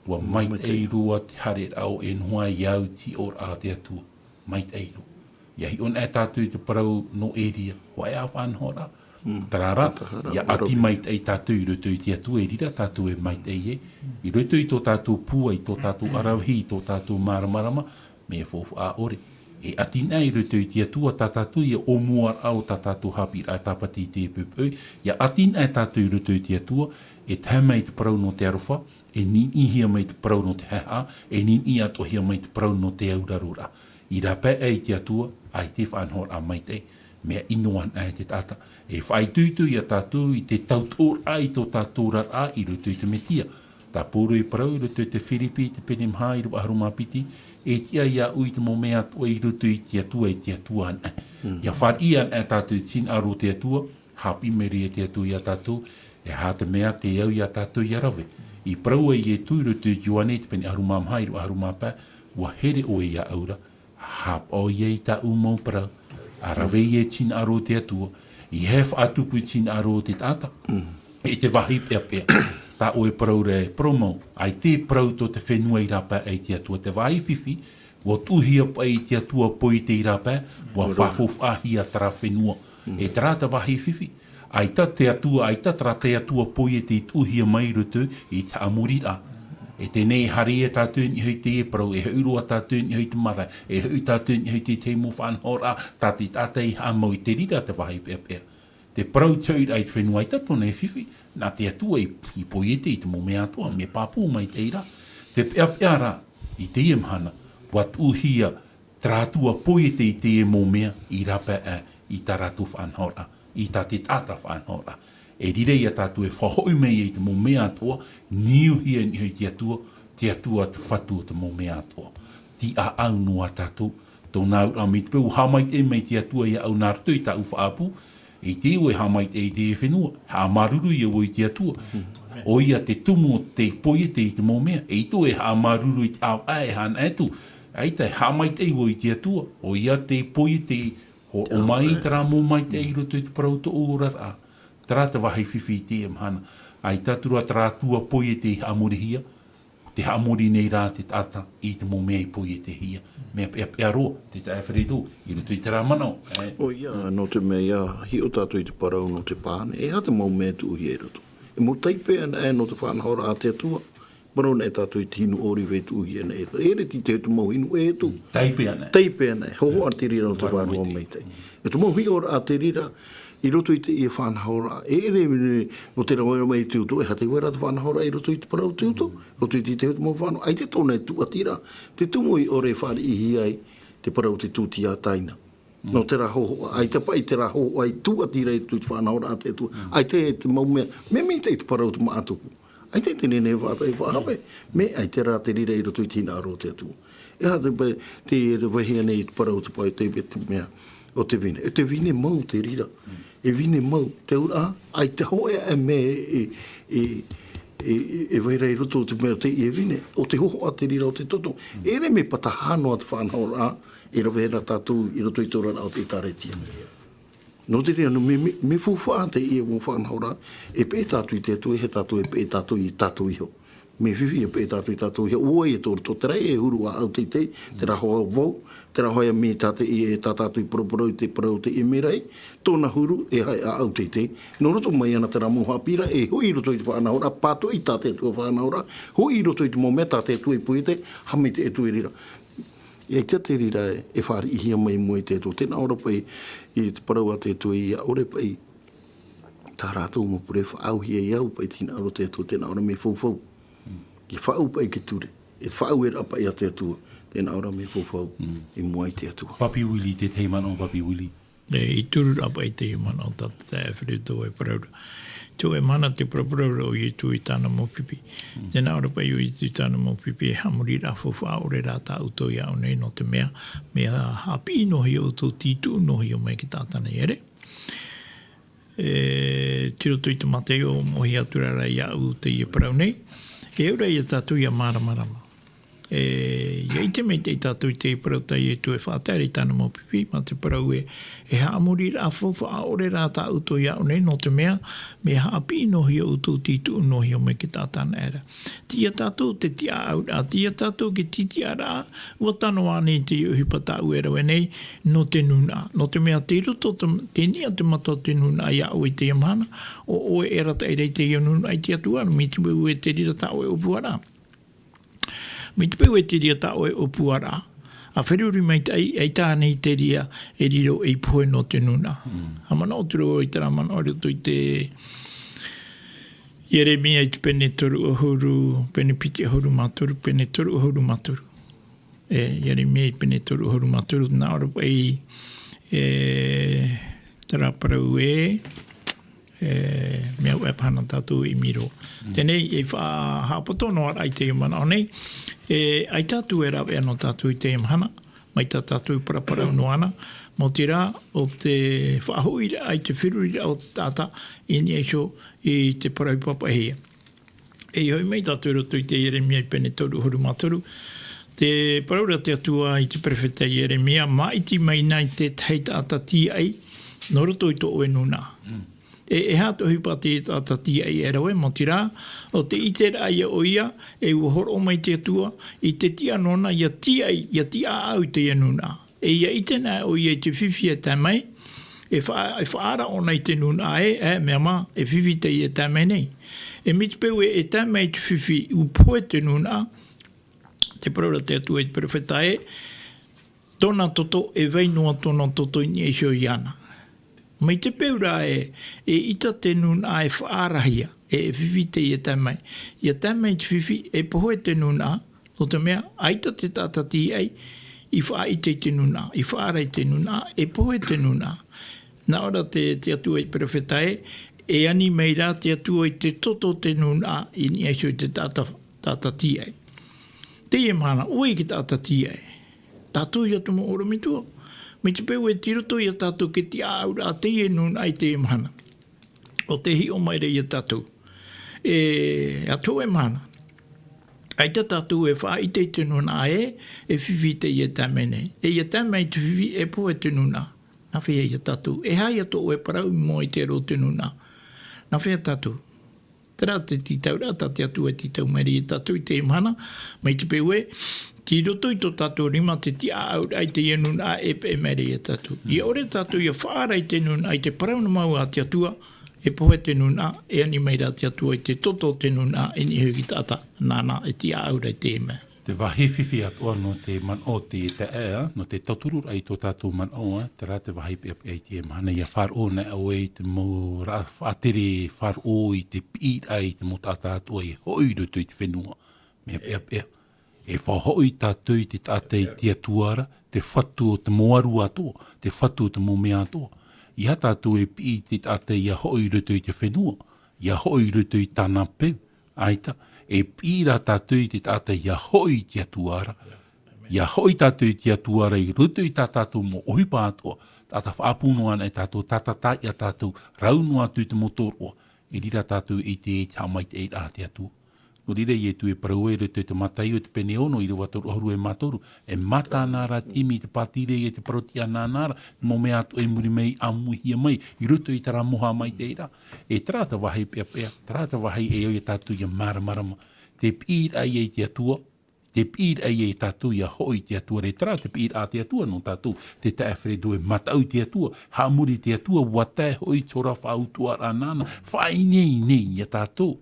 ʻua maitaʻi roa te haereraʻa o ʻEnoha i au i te ʻōroʻa a te Atua. Maitaʻi roa. ʻIa hiʻo na tātou i te parau nō ʻĒria, hōʻē ā faʻanahoraʻa. Mm. Terā rā, ʻia ʻati maitaʻi tātou i roto i te Atua, e reira tātou e maitaʻi ē. I roto i tō tātou pūai, i tō tātou ʻaravihi, i tō tātou māramarama, mea faufaʻa ʻore. E ʻati na i roto i te Atua, tā tātou ia ʻōmuaraʻa o tā tātou haʻapiʻiraʻa tāpati i te poʻipoʻi, ʻia ʻati na tātou i roto i te Atua, E tae mai te parau nō te aroha, e niniʻihia mai te parau nō te haʻehaʻa, e niniʻi atoʻahia mai te parau nō te auraroraʻa. I rāpae i te Atua, ʻaita e faʻanahoraʻa maitaʻi, mea ʻino anaʻe te taʻata. E faʻaitoito ia tātou i te tautoʻoraʻa i tō tātou oraraʻa i roto i te Mesia. Tā Pauro e parau i roto i te Firipi, te pene maha, ʻīrava ʻahuru mā piti, e tiʻa iāʻu te mau mea atoʻa i roto i te Atua, i te Atua anaʻe. Ia fāriʻi anaʻe tātou i te hinaʻaro o te Atua, haʻapiʻi mai ra te Atua ia tātou, e aha te mea te au ia tātou ia rave. I parau ai Ietu i roto i Ioane, te pene ʻahuru mā maha, ʻīrava ʻahuru mā pae, ʻua here ʻoe iāʻu ra, haʻapaʻo ia i tāʻu mau parau, ʻa rave ia i te hinaʻaro o te Atua, ʻeiaha e faʻatupu i te hinaʻaro o te taʻata. I te vāhi peʻapeʻa, tā ʻoe parau ra e parau mau, ʻaita e parau tō te fenua i rāpae i te Atua, te vāhi fifi, ʻua tuʻuhia paʻi i te Atua poiete i rāpae, ʻua faʻafaufaʻahia terā fenua. E terā te vāhi fifi. ʻAita te Atua, ʻaita terā te Atua poiete i tuʻuhia mai i roto i te haʻamoriraʻa. E teie nei e haere ia tātou i niʻa i teie parau, e hoʻi roa tātou i niʻa i te marae, e hoʻi tātou i niʻa i te tahi mau faʻanahoraʻa, tā te taʻata i haʻamau i te reira te vāhi peʻapeʻa. Te parau te hoʻiraʻa i te fenua ʻaita tōna e fifi, nā te Atua i, i poiete i te mau mea atoʻa, mea pāpū maitaʻi ra. Te peʻapeʻa ra, i teie mahana, ʻua tuʻuhia terā Atua poiete i teie mau mea i rāpae i tā rātou faʻanahoraʻa, i tā te taʻata faʻanahoraʻa. E reira ia tātou e faʻahoʻi mai ai te mau mea atoʻa, niuhia i niʻa i te Atua, te Atua te Fatu o te mau mea atoʻa. Tiʻaau noa tātou, tōna auraʻa mai te peu, ʻua haʻamaitaʻi mai te Atua iāʻu nā roto i tāʻu faʻaʻapu, ʻeita vau e haʻamaitaʻi i te fenua, haʻamāuruuru ia vau i te Atua. ʻOia te tumu o te poiete i te mau mea, ʻeita vau e haʻamāuruuru i te ʻāvaʻe e haʻanaʻe atu, ʻaita e haʻamaitaʻi vau i te Atua, ʻoia te poiete, hōroʻa mai terā mau maitaʻi i roto i te parau tōʻu oraraʻa. Terā te vāhi fifi i teie mahana, ʻaita atu ra terā Atua poiete i haʻamorihia, te haʻamori nei rā te taʻata i te mau mea i poietehia. Mea peʻapeʻa roa, te taeaʻe Alfredo, i roto i terā manaʻo, e. ʻOia, nō te mea ʻia hiʻo tātou i te parau nō te pāne, e aha te mau mea e tuʻuhia i roto. E mau taipe anaʻe nō te faʻanahoraʻa a te Atua, parau anaʻe tātou i te hinu ʻōrive e tuʻuhia anaʻe. E ʻere tītau te mau hinu e atu. Taipe anaʻe. Taipe anaʻe, hōhoʻa te reira nō te vārua maitaʻi. E te mau hiʻoraʻa te reira, i roto i teie faʻanahoraʻa, e ʻere nō te rave mai i te utu, e aha te vai ra te faʻanahoraʻa i roto i te parau te utu, roto i te, te mau faʻanahoraʻa, ʻaita tōna e tūʻati ra, te tumu i ʻore e fāriʻihia ai, te parau te tūtiātaina. Nō terā hōhoʻa, ʻaita paʻi terā hōhoʻa i tūʻati ra i roto i te faʻanahoraʻa a te Atua, ʻaita e te mau mea, mea maitaʻi te parau te māʻa tupu. ʻAita te nehenehe e faʻa-, e faʻahave, mea ʻaita rā te reira i roto i te hinaʻaro o te Atua. E aha te, te, te vāhi nei i te parau te pae, te, te mea, o te vine. E te vine mau te reira. E vine mau, te auraʻa, ʻaita hōʻē aʻe mea e, e, e, e, e vai ra i roto o te mea o teie vine, ʻo te hōhoʻa te reira o te toto. E ʻere mea pātaha noa te faʻanahoraʻa, e rave ra tātou i roto i te oraraʻa o te ʻĒtārētia. Nō te reira, nō, mea, mea, mea faufaʻa teie mau faʻanahoraʻa, e peʻe tātou i te Atua, e aha tātou, e peʻe tātou i tātou iho. Mea fifi e peʻe tātou i tātou iho, ʻo vai e tō roto, terā e huru ʻāʻau teitei, terā hoʻi vau, terā hoʻi mea tā te, e tā tātou i paraparau i te parau o teie merahi, tōna huru e haʻi ʻāʻau teitei. Nō roto mai ana terā mau haʻapiʻiraʻa, e hoʻi i roto i te faʻanahoraʻa, pātoʻi tā te Atua faʻanahoraʻa, hoʻi i roto i te mau mea tā te Atua i poiete, haʻamaitaʻi atu i reira. ʻAita te reira e fāriʻihia mai i mua i te Atua. Tē nā ʻō ra paʻi i te parau a te Atua, ʻia ʻore paʻi tā rātou mau pure e faʻaauhia i au, paʻi te hinaʻaro o te Atua, tē nā ʻō ra mea faufau. E faʻaau paʻi i te ture. E faʻaueraʻa paʻi a te Atua. Tē nā ʻō ra mea faufau i mua i te Atua. Papi Willie, te tahi manaʻo, Papi Willie. E, i te uru ra paʻi te manaʻo tā te taeaʻe Alfredo e parau ra. Te hōʻē mahana te paraparau ra o Ietu i tāna mau pipi. Tē nā ʻō ra paʻi ʻo Ietu i tāna mau pipi, e haʻamoriraʻa faufaʻa ʻore rā tā ʻoutou iāʻu nei nō te mea, mea haʻapiʻi noa hia ʻoutou, tītuʻu noa hia mai i te taʻata nei, ʻere. E, tei roto i te Mataio, mōhia atu ra iāʻu teie parau nei. E au ra ia tātou ʻia māramarama. E, ʻia ʻite maitaʻi tātou i te parau tā Ietu e faʻatae ra i tāna mau pipi, mā te parau ē, e haʻamoriraʻa faufaʻa ʻore rā tā ʻoutou iāʻu nei, nō te mea, mea haʻapiʻi noa hia ʻoutou, tītuʻu noa hia mai i te taʻata anaʻe ra. Teie tātou te tiʻaʻauraʻa, teie tātou te tītiʻaraʻa, ʻua tano ānei teie ʻohipa tāʻu e rave nei, nō te nūnaʻa. Nō te mea tei roto te, tei niʻa te mata o te nūnaʻa iā ʻoe i teie mahana, ʻo ʻoe e arataʻi ra i teie nūnaʻa i te Atua, mai te peu ē te reira tā ʻoe ʻōpuaraʻa. Mai te peu ē te reira tā ʻoe ʻōpuaraʻa, ʻa feruri maitaʻi, ʻaita ānei te reira e riro ei pohe nō te nūnaʻa. Mm. ʻA manaʻo atu ra vau i terā manaʻo i roto i te, Ieremia i te pene toru ʻahuru, pene piti ʻahuru mā toru, pene toru ʻahuru mā toru. E, Ieremia i te pene toru ʻahuru mā toru, nā ʻō ra paʻi, e, terā parau ē, e, mea ʻoe pāna tātou i miro. Teie, e faʻahaʻapoto noa ra i teie manaʻo nei, e, ʻaita atu e rāveʻa nō tātou i teie mahana, mai tā tātou e paraparau noa na, maoti rā, ʻo te faʻahoʻiraʻa i te feruriraʻa o te taʻata, i niʻa iho i te parau i pāpaʻihia. E hoʻi mai tātou i roto i te Ieremia i pene toru ʻahuru mā toru, te parau ra te Atua i te perofeta Ieremia, māʻiti mai nei te tahi taʻata tīaʻi, nō roto i tō ʻoe nūnaʻa. E, e aha te ʻohipa te taʻata tīaʻi e rave, maoti rā, ʻo te ʻiteraʻa ïa ʻoia, e ʻua hōroʻa mai te Atua, i te tiʻa nōna, ʻia tīaʻi, ʻia tiʻaʻau i teie nūnaʻa. E ʻia ʻite na ʻoia i te fifi e tae mai, e faʻa-, e faʻaara ʻōna i te nūnaʻa ē, e, mea mā, e fifi teie e tae mai nei. E mai te peu ē, e tae mai te fifi, ʻua pohe te nūnaʻa, te parau ra te Atua i te perofeta ē, tōna toto, e vai noa tōna toto i niʻa iho iāna. Mai te peu rā ē, e ʻita te nūnaʻa e faʻaarahia, e, e fifi teie e tae mai. ʻIa tae mai te fifi, e pohe te nūnaʻa, nō te mea, ʻaita te taʻata tīaʻi i faʻaʻite i te nūnaʻa, i faʻaara i te nūnaʻa, e pohe te nūnaʻa. Nā ʻō ra te, te Atua i te perofeta ē, e ani mai rā te Atua i te toto o te nūnaʻa, i niʻa iho i te taʻata, taʻata tīaʻi. Teie mahana, ʻoia te taʻata tīaʻi. Tātou ïa te mau ʻorometua. Mai te peu ē tei roto ia tātou te tiʻaʻauraʻa a teie nūnaʻa i teie mahana. ʻO tē hiʻo mai ra ia tātou. E, ʻa tō ʻoe mahana. ʻAita tātou e faʻaʻite i te nūnaʻa ē, e fifi teie e tae mai nei. E ʻia tae mai te fifi e pohe te nūnaʻa. Nā fea ia tātou. E aha ia tō ʻoe parau i mua i te aro o te nūnaʻa. Nā fea tātou. Terā te tītauraʻa tā te Atua e tītau mai ra ia tātou i teie mahana, mai te peu ē, tei roto i tō tātou rima te tiʻaʻauraʻa i teie nūnaʻa e peʻe mai ra ia tātou. ʻIa ʻore tātou ʻia faʻaara i te nūnaʻa, i te parau noa mau a te Atua, e pohe te nūnaʻa, e ani mai rā te Atua i te toto o te nūnaʻa, i niʻa iho i te taʻata, nāna e tiʻaʻauraʻa i teie mea. Te vāhi fifi atoʻa nō te manaʻo o te taeaʻe, nō te tautururaʻa i tō tātou manaʻo, ā, terā te vāhi peʻapeʻa i teie mahana, ʻia faʻaroʻo na ʻoe i te mau ra-, faʻatere faʻaroʻo i te piʻiraʻa i te mau taʻata atoʻa i hoʻi i roto i te fenua. Mea peʻapeʻa. E faʻahoʻi tātou i te taʻata i te Atua ra, te fatu o te mau aru atoʻa, te fatu o te mau mea atoʻa. ʻEiaha tātou e piʻi i te taʻata ʻia hoʻi i roto i te fenua, ʻia hoʻi i roto i tāna peu, ʻaita, e piʻi rā tātou i te taʻata ʻia hoʻi i te Atua ra. ʻIa hoʻi tātou i te Atua ra i roto i tā tātou mau ʻohipa atoʻa, taʻata faʻaʻapu noa anaʻe tātou, taʻata tāiʻa tātou, rau noa atu i te mau tōroʻa, e riro tātou i te, i te haʻamaitaʻiraʻa a te Atua. Nō reira Ietu e parau ai i roto i te Mataio te pene ono, ʻīrava toru ʻahuru e mā toru, e mātā na ra te ʻimi i te pātireia, te parau-tiʻa nāna ra, te mau mea atoʻa i muri mai, ʻāmuihia mai, i roto i terā mau haʻamaitaʻiraʻa. E terā te vāhi peʻapeʻa, terā te vāhi e au ia tātou ʻia māramarama. Te piʻiraʻa ïa i te Atua, te piʻiraʻa ïa i tātou ʻia hoʻi i te Atua ra, terā te piʻiraʻa a te Atua nō tātou, te taeaʻe Alfredo e mataʻu i te Atua, haʻamori i te Atua, ʻua tae hoʻi te hora faʻautuʻaraʻa nāna, faʻaineine ia tātou.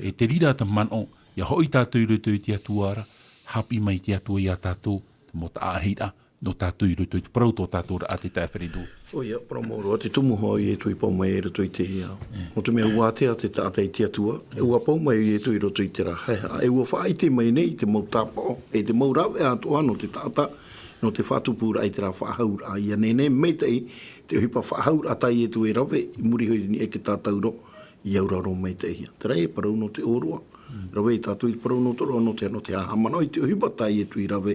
E te reira te manaʻo, ʻia hoʻi tātou i roto i te Atua ra, haʻapiʻi mai te Atua ia tātou, te mau taʻahiraʻa, nō tātou i roto i te parau tō tātou ra a te taeaʻe Alfredo. ʻOia, parau mau roa, te tumu hoʻi e tui pau mai i roto i te ia. Nō te mea ʻua ātea te taʻata i te Atua, e ʻua pau mai Ietu i roto i terā haehaʻa, e ʻua faʻaʻite mai nei te mau tāpaʻo, e te mau rāveʻa atoʻa nō te taʻata, nō te faʻatupuraʻa i terā faʻahauraʻa. ʻIa nehenehe maitaʻi, te ʻohipa faʻahauraʻa tā Ietu e rave, i muri iho i niʻa i te tātauro, ʻia auraro maitaʻihia. Terā e parau nō te ʻōroʻa. Rave ia tātou i te parau nō te ʻōroʻa, nō te, nō te haʻamanaʻo i te ʻohipa tā Ietu i rave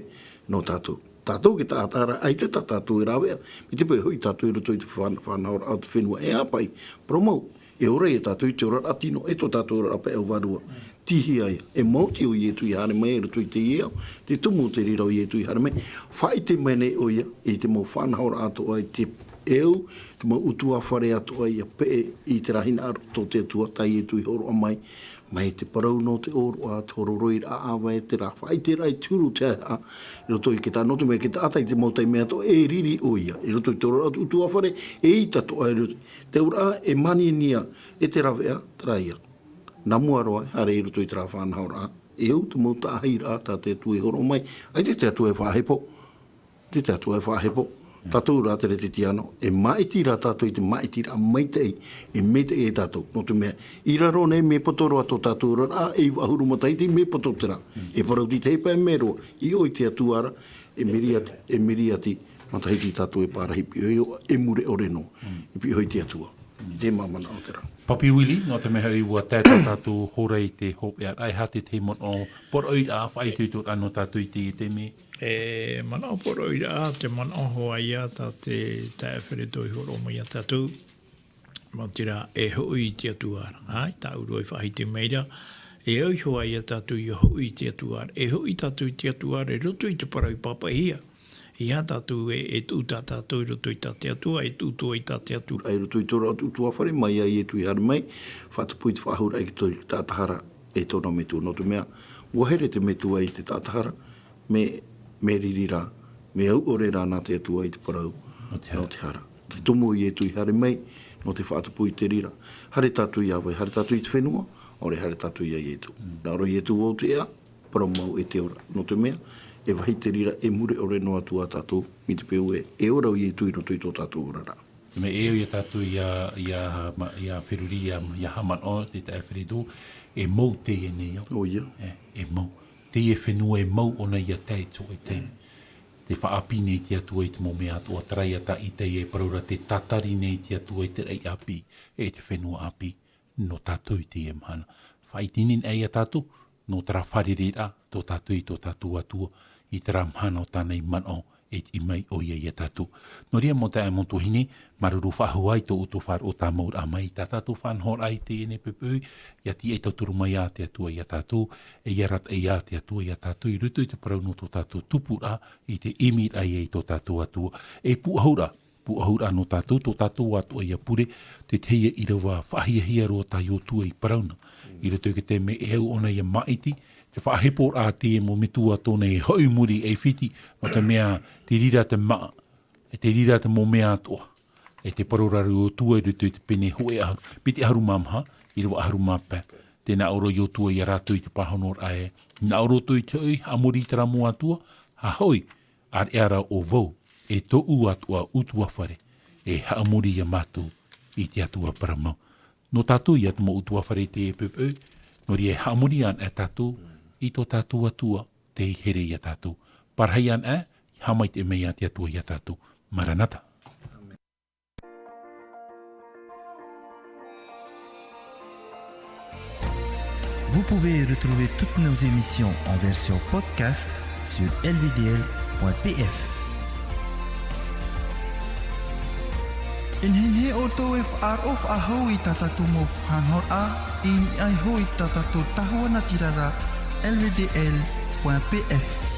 nō tātou. Tātou e taʻata ra, ʻaita tā tātou e rāveʻa. Mai te peu e hoʻi tātou i roto i te faʻa-, faʻanahoraʻa o te fenua e ʻāpaʻi. Parau mau, e ora ia tātou i te oraraʻa tino, e tō tātou oraraʻa pae ʻo vārua. Tīhia ia, e maoti ʻo Ietu i haere mai i roto i teie ao, te tumu o te reira ʻo Ietu i haere mai, faʻaʻite mai nei ʻoia, i te mau faʻanahoraʻa atoʻa, i te ʻeu, te mau ʻutuāfare atoʻa ʻia peʻe i terā hinaʻaro tō te Atua, tā Ietu i hōroʻa mai, mai te parau nō te ʻōroʻa, te hororoiraʻa ʻāvae, terā faʻaʻiteraʻa i te huru o te haehaʻa, i roto i te taʻata, nō te mea te taʻata i te mau taime atoʻa, e riri ʻoia, i roto i te oraraʻa o te ʻutuāfare, e ʻita atoʻa i roto, te auraʻa, e māniania, e te rāveʻa, terā ia. Nā mua roa, e haere i roto i terā faʻanahoraʻa, e au te mau taʻahiraʻa tā te Atua i hōroʻa mai, ʻaita te Atua e faʻahepo, ʻaita te Atua e faʻahepo, Tātou rā te reti tiano, e māʻiti rā tātou i te māʻitiraʻa maitaʻi, e maitaʻi e tātou. Nō te mea, i raro nei mea poto roa tō tātou oraraʻa, e iva ʻahuru matahiti mea poto terā. E parau tītahi paʻi mea roa, i ʻō i te Atua ra, e miriati, e miriati matahiti tātou e pārahi piʻohia, e mure ʻore noa, i piʻohi te Atua. Te manaʻo terā. Papi Willie, nō te mea hoʻi ʻua tae tā tātou hora i te hopeʻa, e aha te tahi manaʻo poroʻi ra, faʻaitoito ra nō tātou i teie taime? E manaʻo poroʻi ra, te manaʻo hoʻi ia tā te taeaʻe Fereto i hōroʻa mai ia tātou. Maoti rā, e hoʻi i te Atua ra, ʻaita ʻoia i faʻahiti mai ra, e au hoʻi ia tātou ʻia hoʻi i te Atua ra, e hoʻi tātou i te Atua ra, i roto i te parau i pāpaʻihia. Ia tātou e, e tuʻu tā tātou i roto i tā te Atua, e tuʻu atoʻa i tā te Atua. I roto i tō rātou utuāfare mai ia Ietu i haere mai, faʻatupu i te faʻahou ra i te taʻata hara e tōna metua. Nō te mea, ʻua here te metua i te taʻata hara, mea, mea riri rā, mea au ʻore rā nā te Atua i te parau, nō te hara. Nō te hara. Te tumu o Ietu i haere mai, nō te faʻatupu i te reira. Haere tātou ia vai, haere tātou i te fenua, ʻaore haere tātou ia Ietu. Nā ʻō ra Ietu vau te ea, parau mau e te ora. Nō te mea, e vāhi te reira, e mure ʻore noa atu ā tātou, mai te peu ē, e ora ʻo Ietu i roto i tō tātou oraraʻa. Te mea e au ia tātou ia, ia, ma-, ia feruri, ia, ia haʻamanaʻo, te taeaʻe Fereto, e mau teie nei au. ʻOia. E, e mau. Teie fenua e mau ʻōna ia tae i te hōʻē taime. Tē faʻaʻāpī nei te Atua i te mau mea atoʻa, terā ia tā Isaia e parau ra, tē tātari nei te Atua i te raʻi ʻāpī, e te fenua ʻāpī. Nō tātou i teie mahana. Faʻaʻite nei ia tātou, nō terā fārereiraʻa, tō tātou i tō tātou Atua, i terā mahana o tāna i manaʻo, e tiʻi mai ʻoia ia tātou. Nō reira mau taeaʻe, mau tuahine, māuruuru faʻahou i tō ʻoutou faʻaroʻo tāmauraʻa mai, tā tātou faʻanahoraʻa i teie nei poʻipoʻi, ʻia tiʻa tauturu mai ā te Atua ia tātou, e ʻia arataʻi ā te Atua ia tātou, i roto i te parau nō tō tātou tupuraʻa, i te ʻimiraʻa ia i tō tātou Atua, e pūʻohuraʻa, pūʻohuraʻa nō tātou, tō tātou atoʻa ia pure, te tahi ia ʻīrava faʻahiahia roa tā Iosua i parau na. I roto i te taime e au ʻōna ia māʻiti, te faʻaheporaʻa a te mau metua tōna e hoʻi i muri i ʻAifiti, nō te mea, tē reira te māʻa, e tē reira te mau mea atoʻa. E tē parau ra Iosua i roto i te pene hōʻē ʻahuru, piti ʻahuru mā maha, ʻīrava ʻahuru mā pae. Tē nā ʻō ra Iosua ia rātou i te pāhonoraʻa ē, nā ʻō roa ʻoutou i te hoʻi, haʻamori i terā mau atua, ʻa hoʻi, ʻāreʻa rā ʻo vau, e tōʻu atoʻa utuāfare, e haʻamori ia mātou i te Atua parau mau. Nō tātou ia te mau utuāfare i teie poʻipoʻi, nō reira e haʻamori anaʻe tātou i tō tātou Atua, tei here ia tātou. Parahi anaʻe, haʻamaitaʻi mai ā te Atua ia tātou. Maranata. Vous pouvez retrouver toutes nos émissions en version podcast sur L V D L point P F. E nehenehe ʻoutou e faʻaroʻo faʻahou i tā tātou mau faʻanahoraʻa, i niʻa iho i tā tātou tahua natirara, L V D L point P F.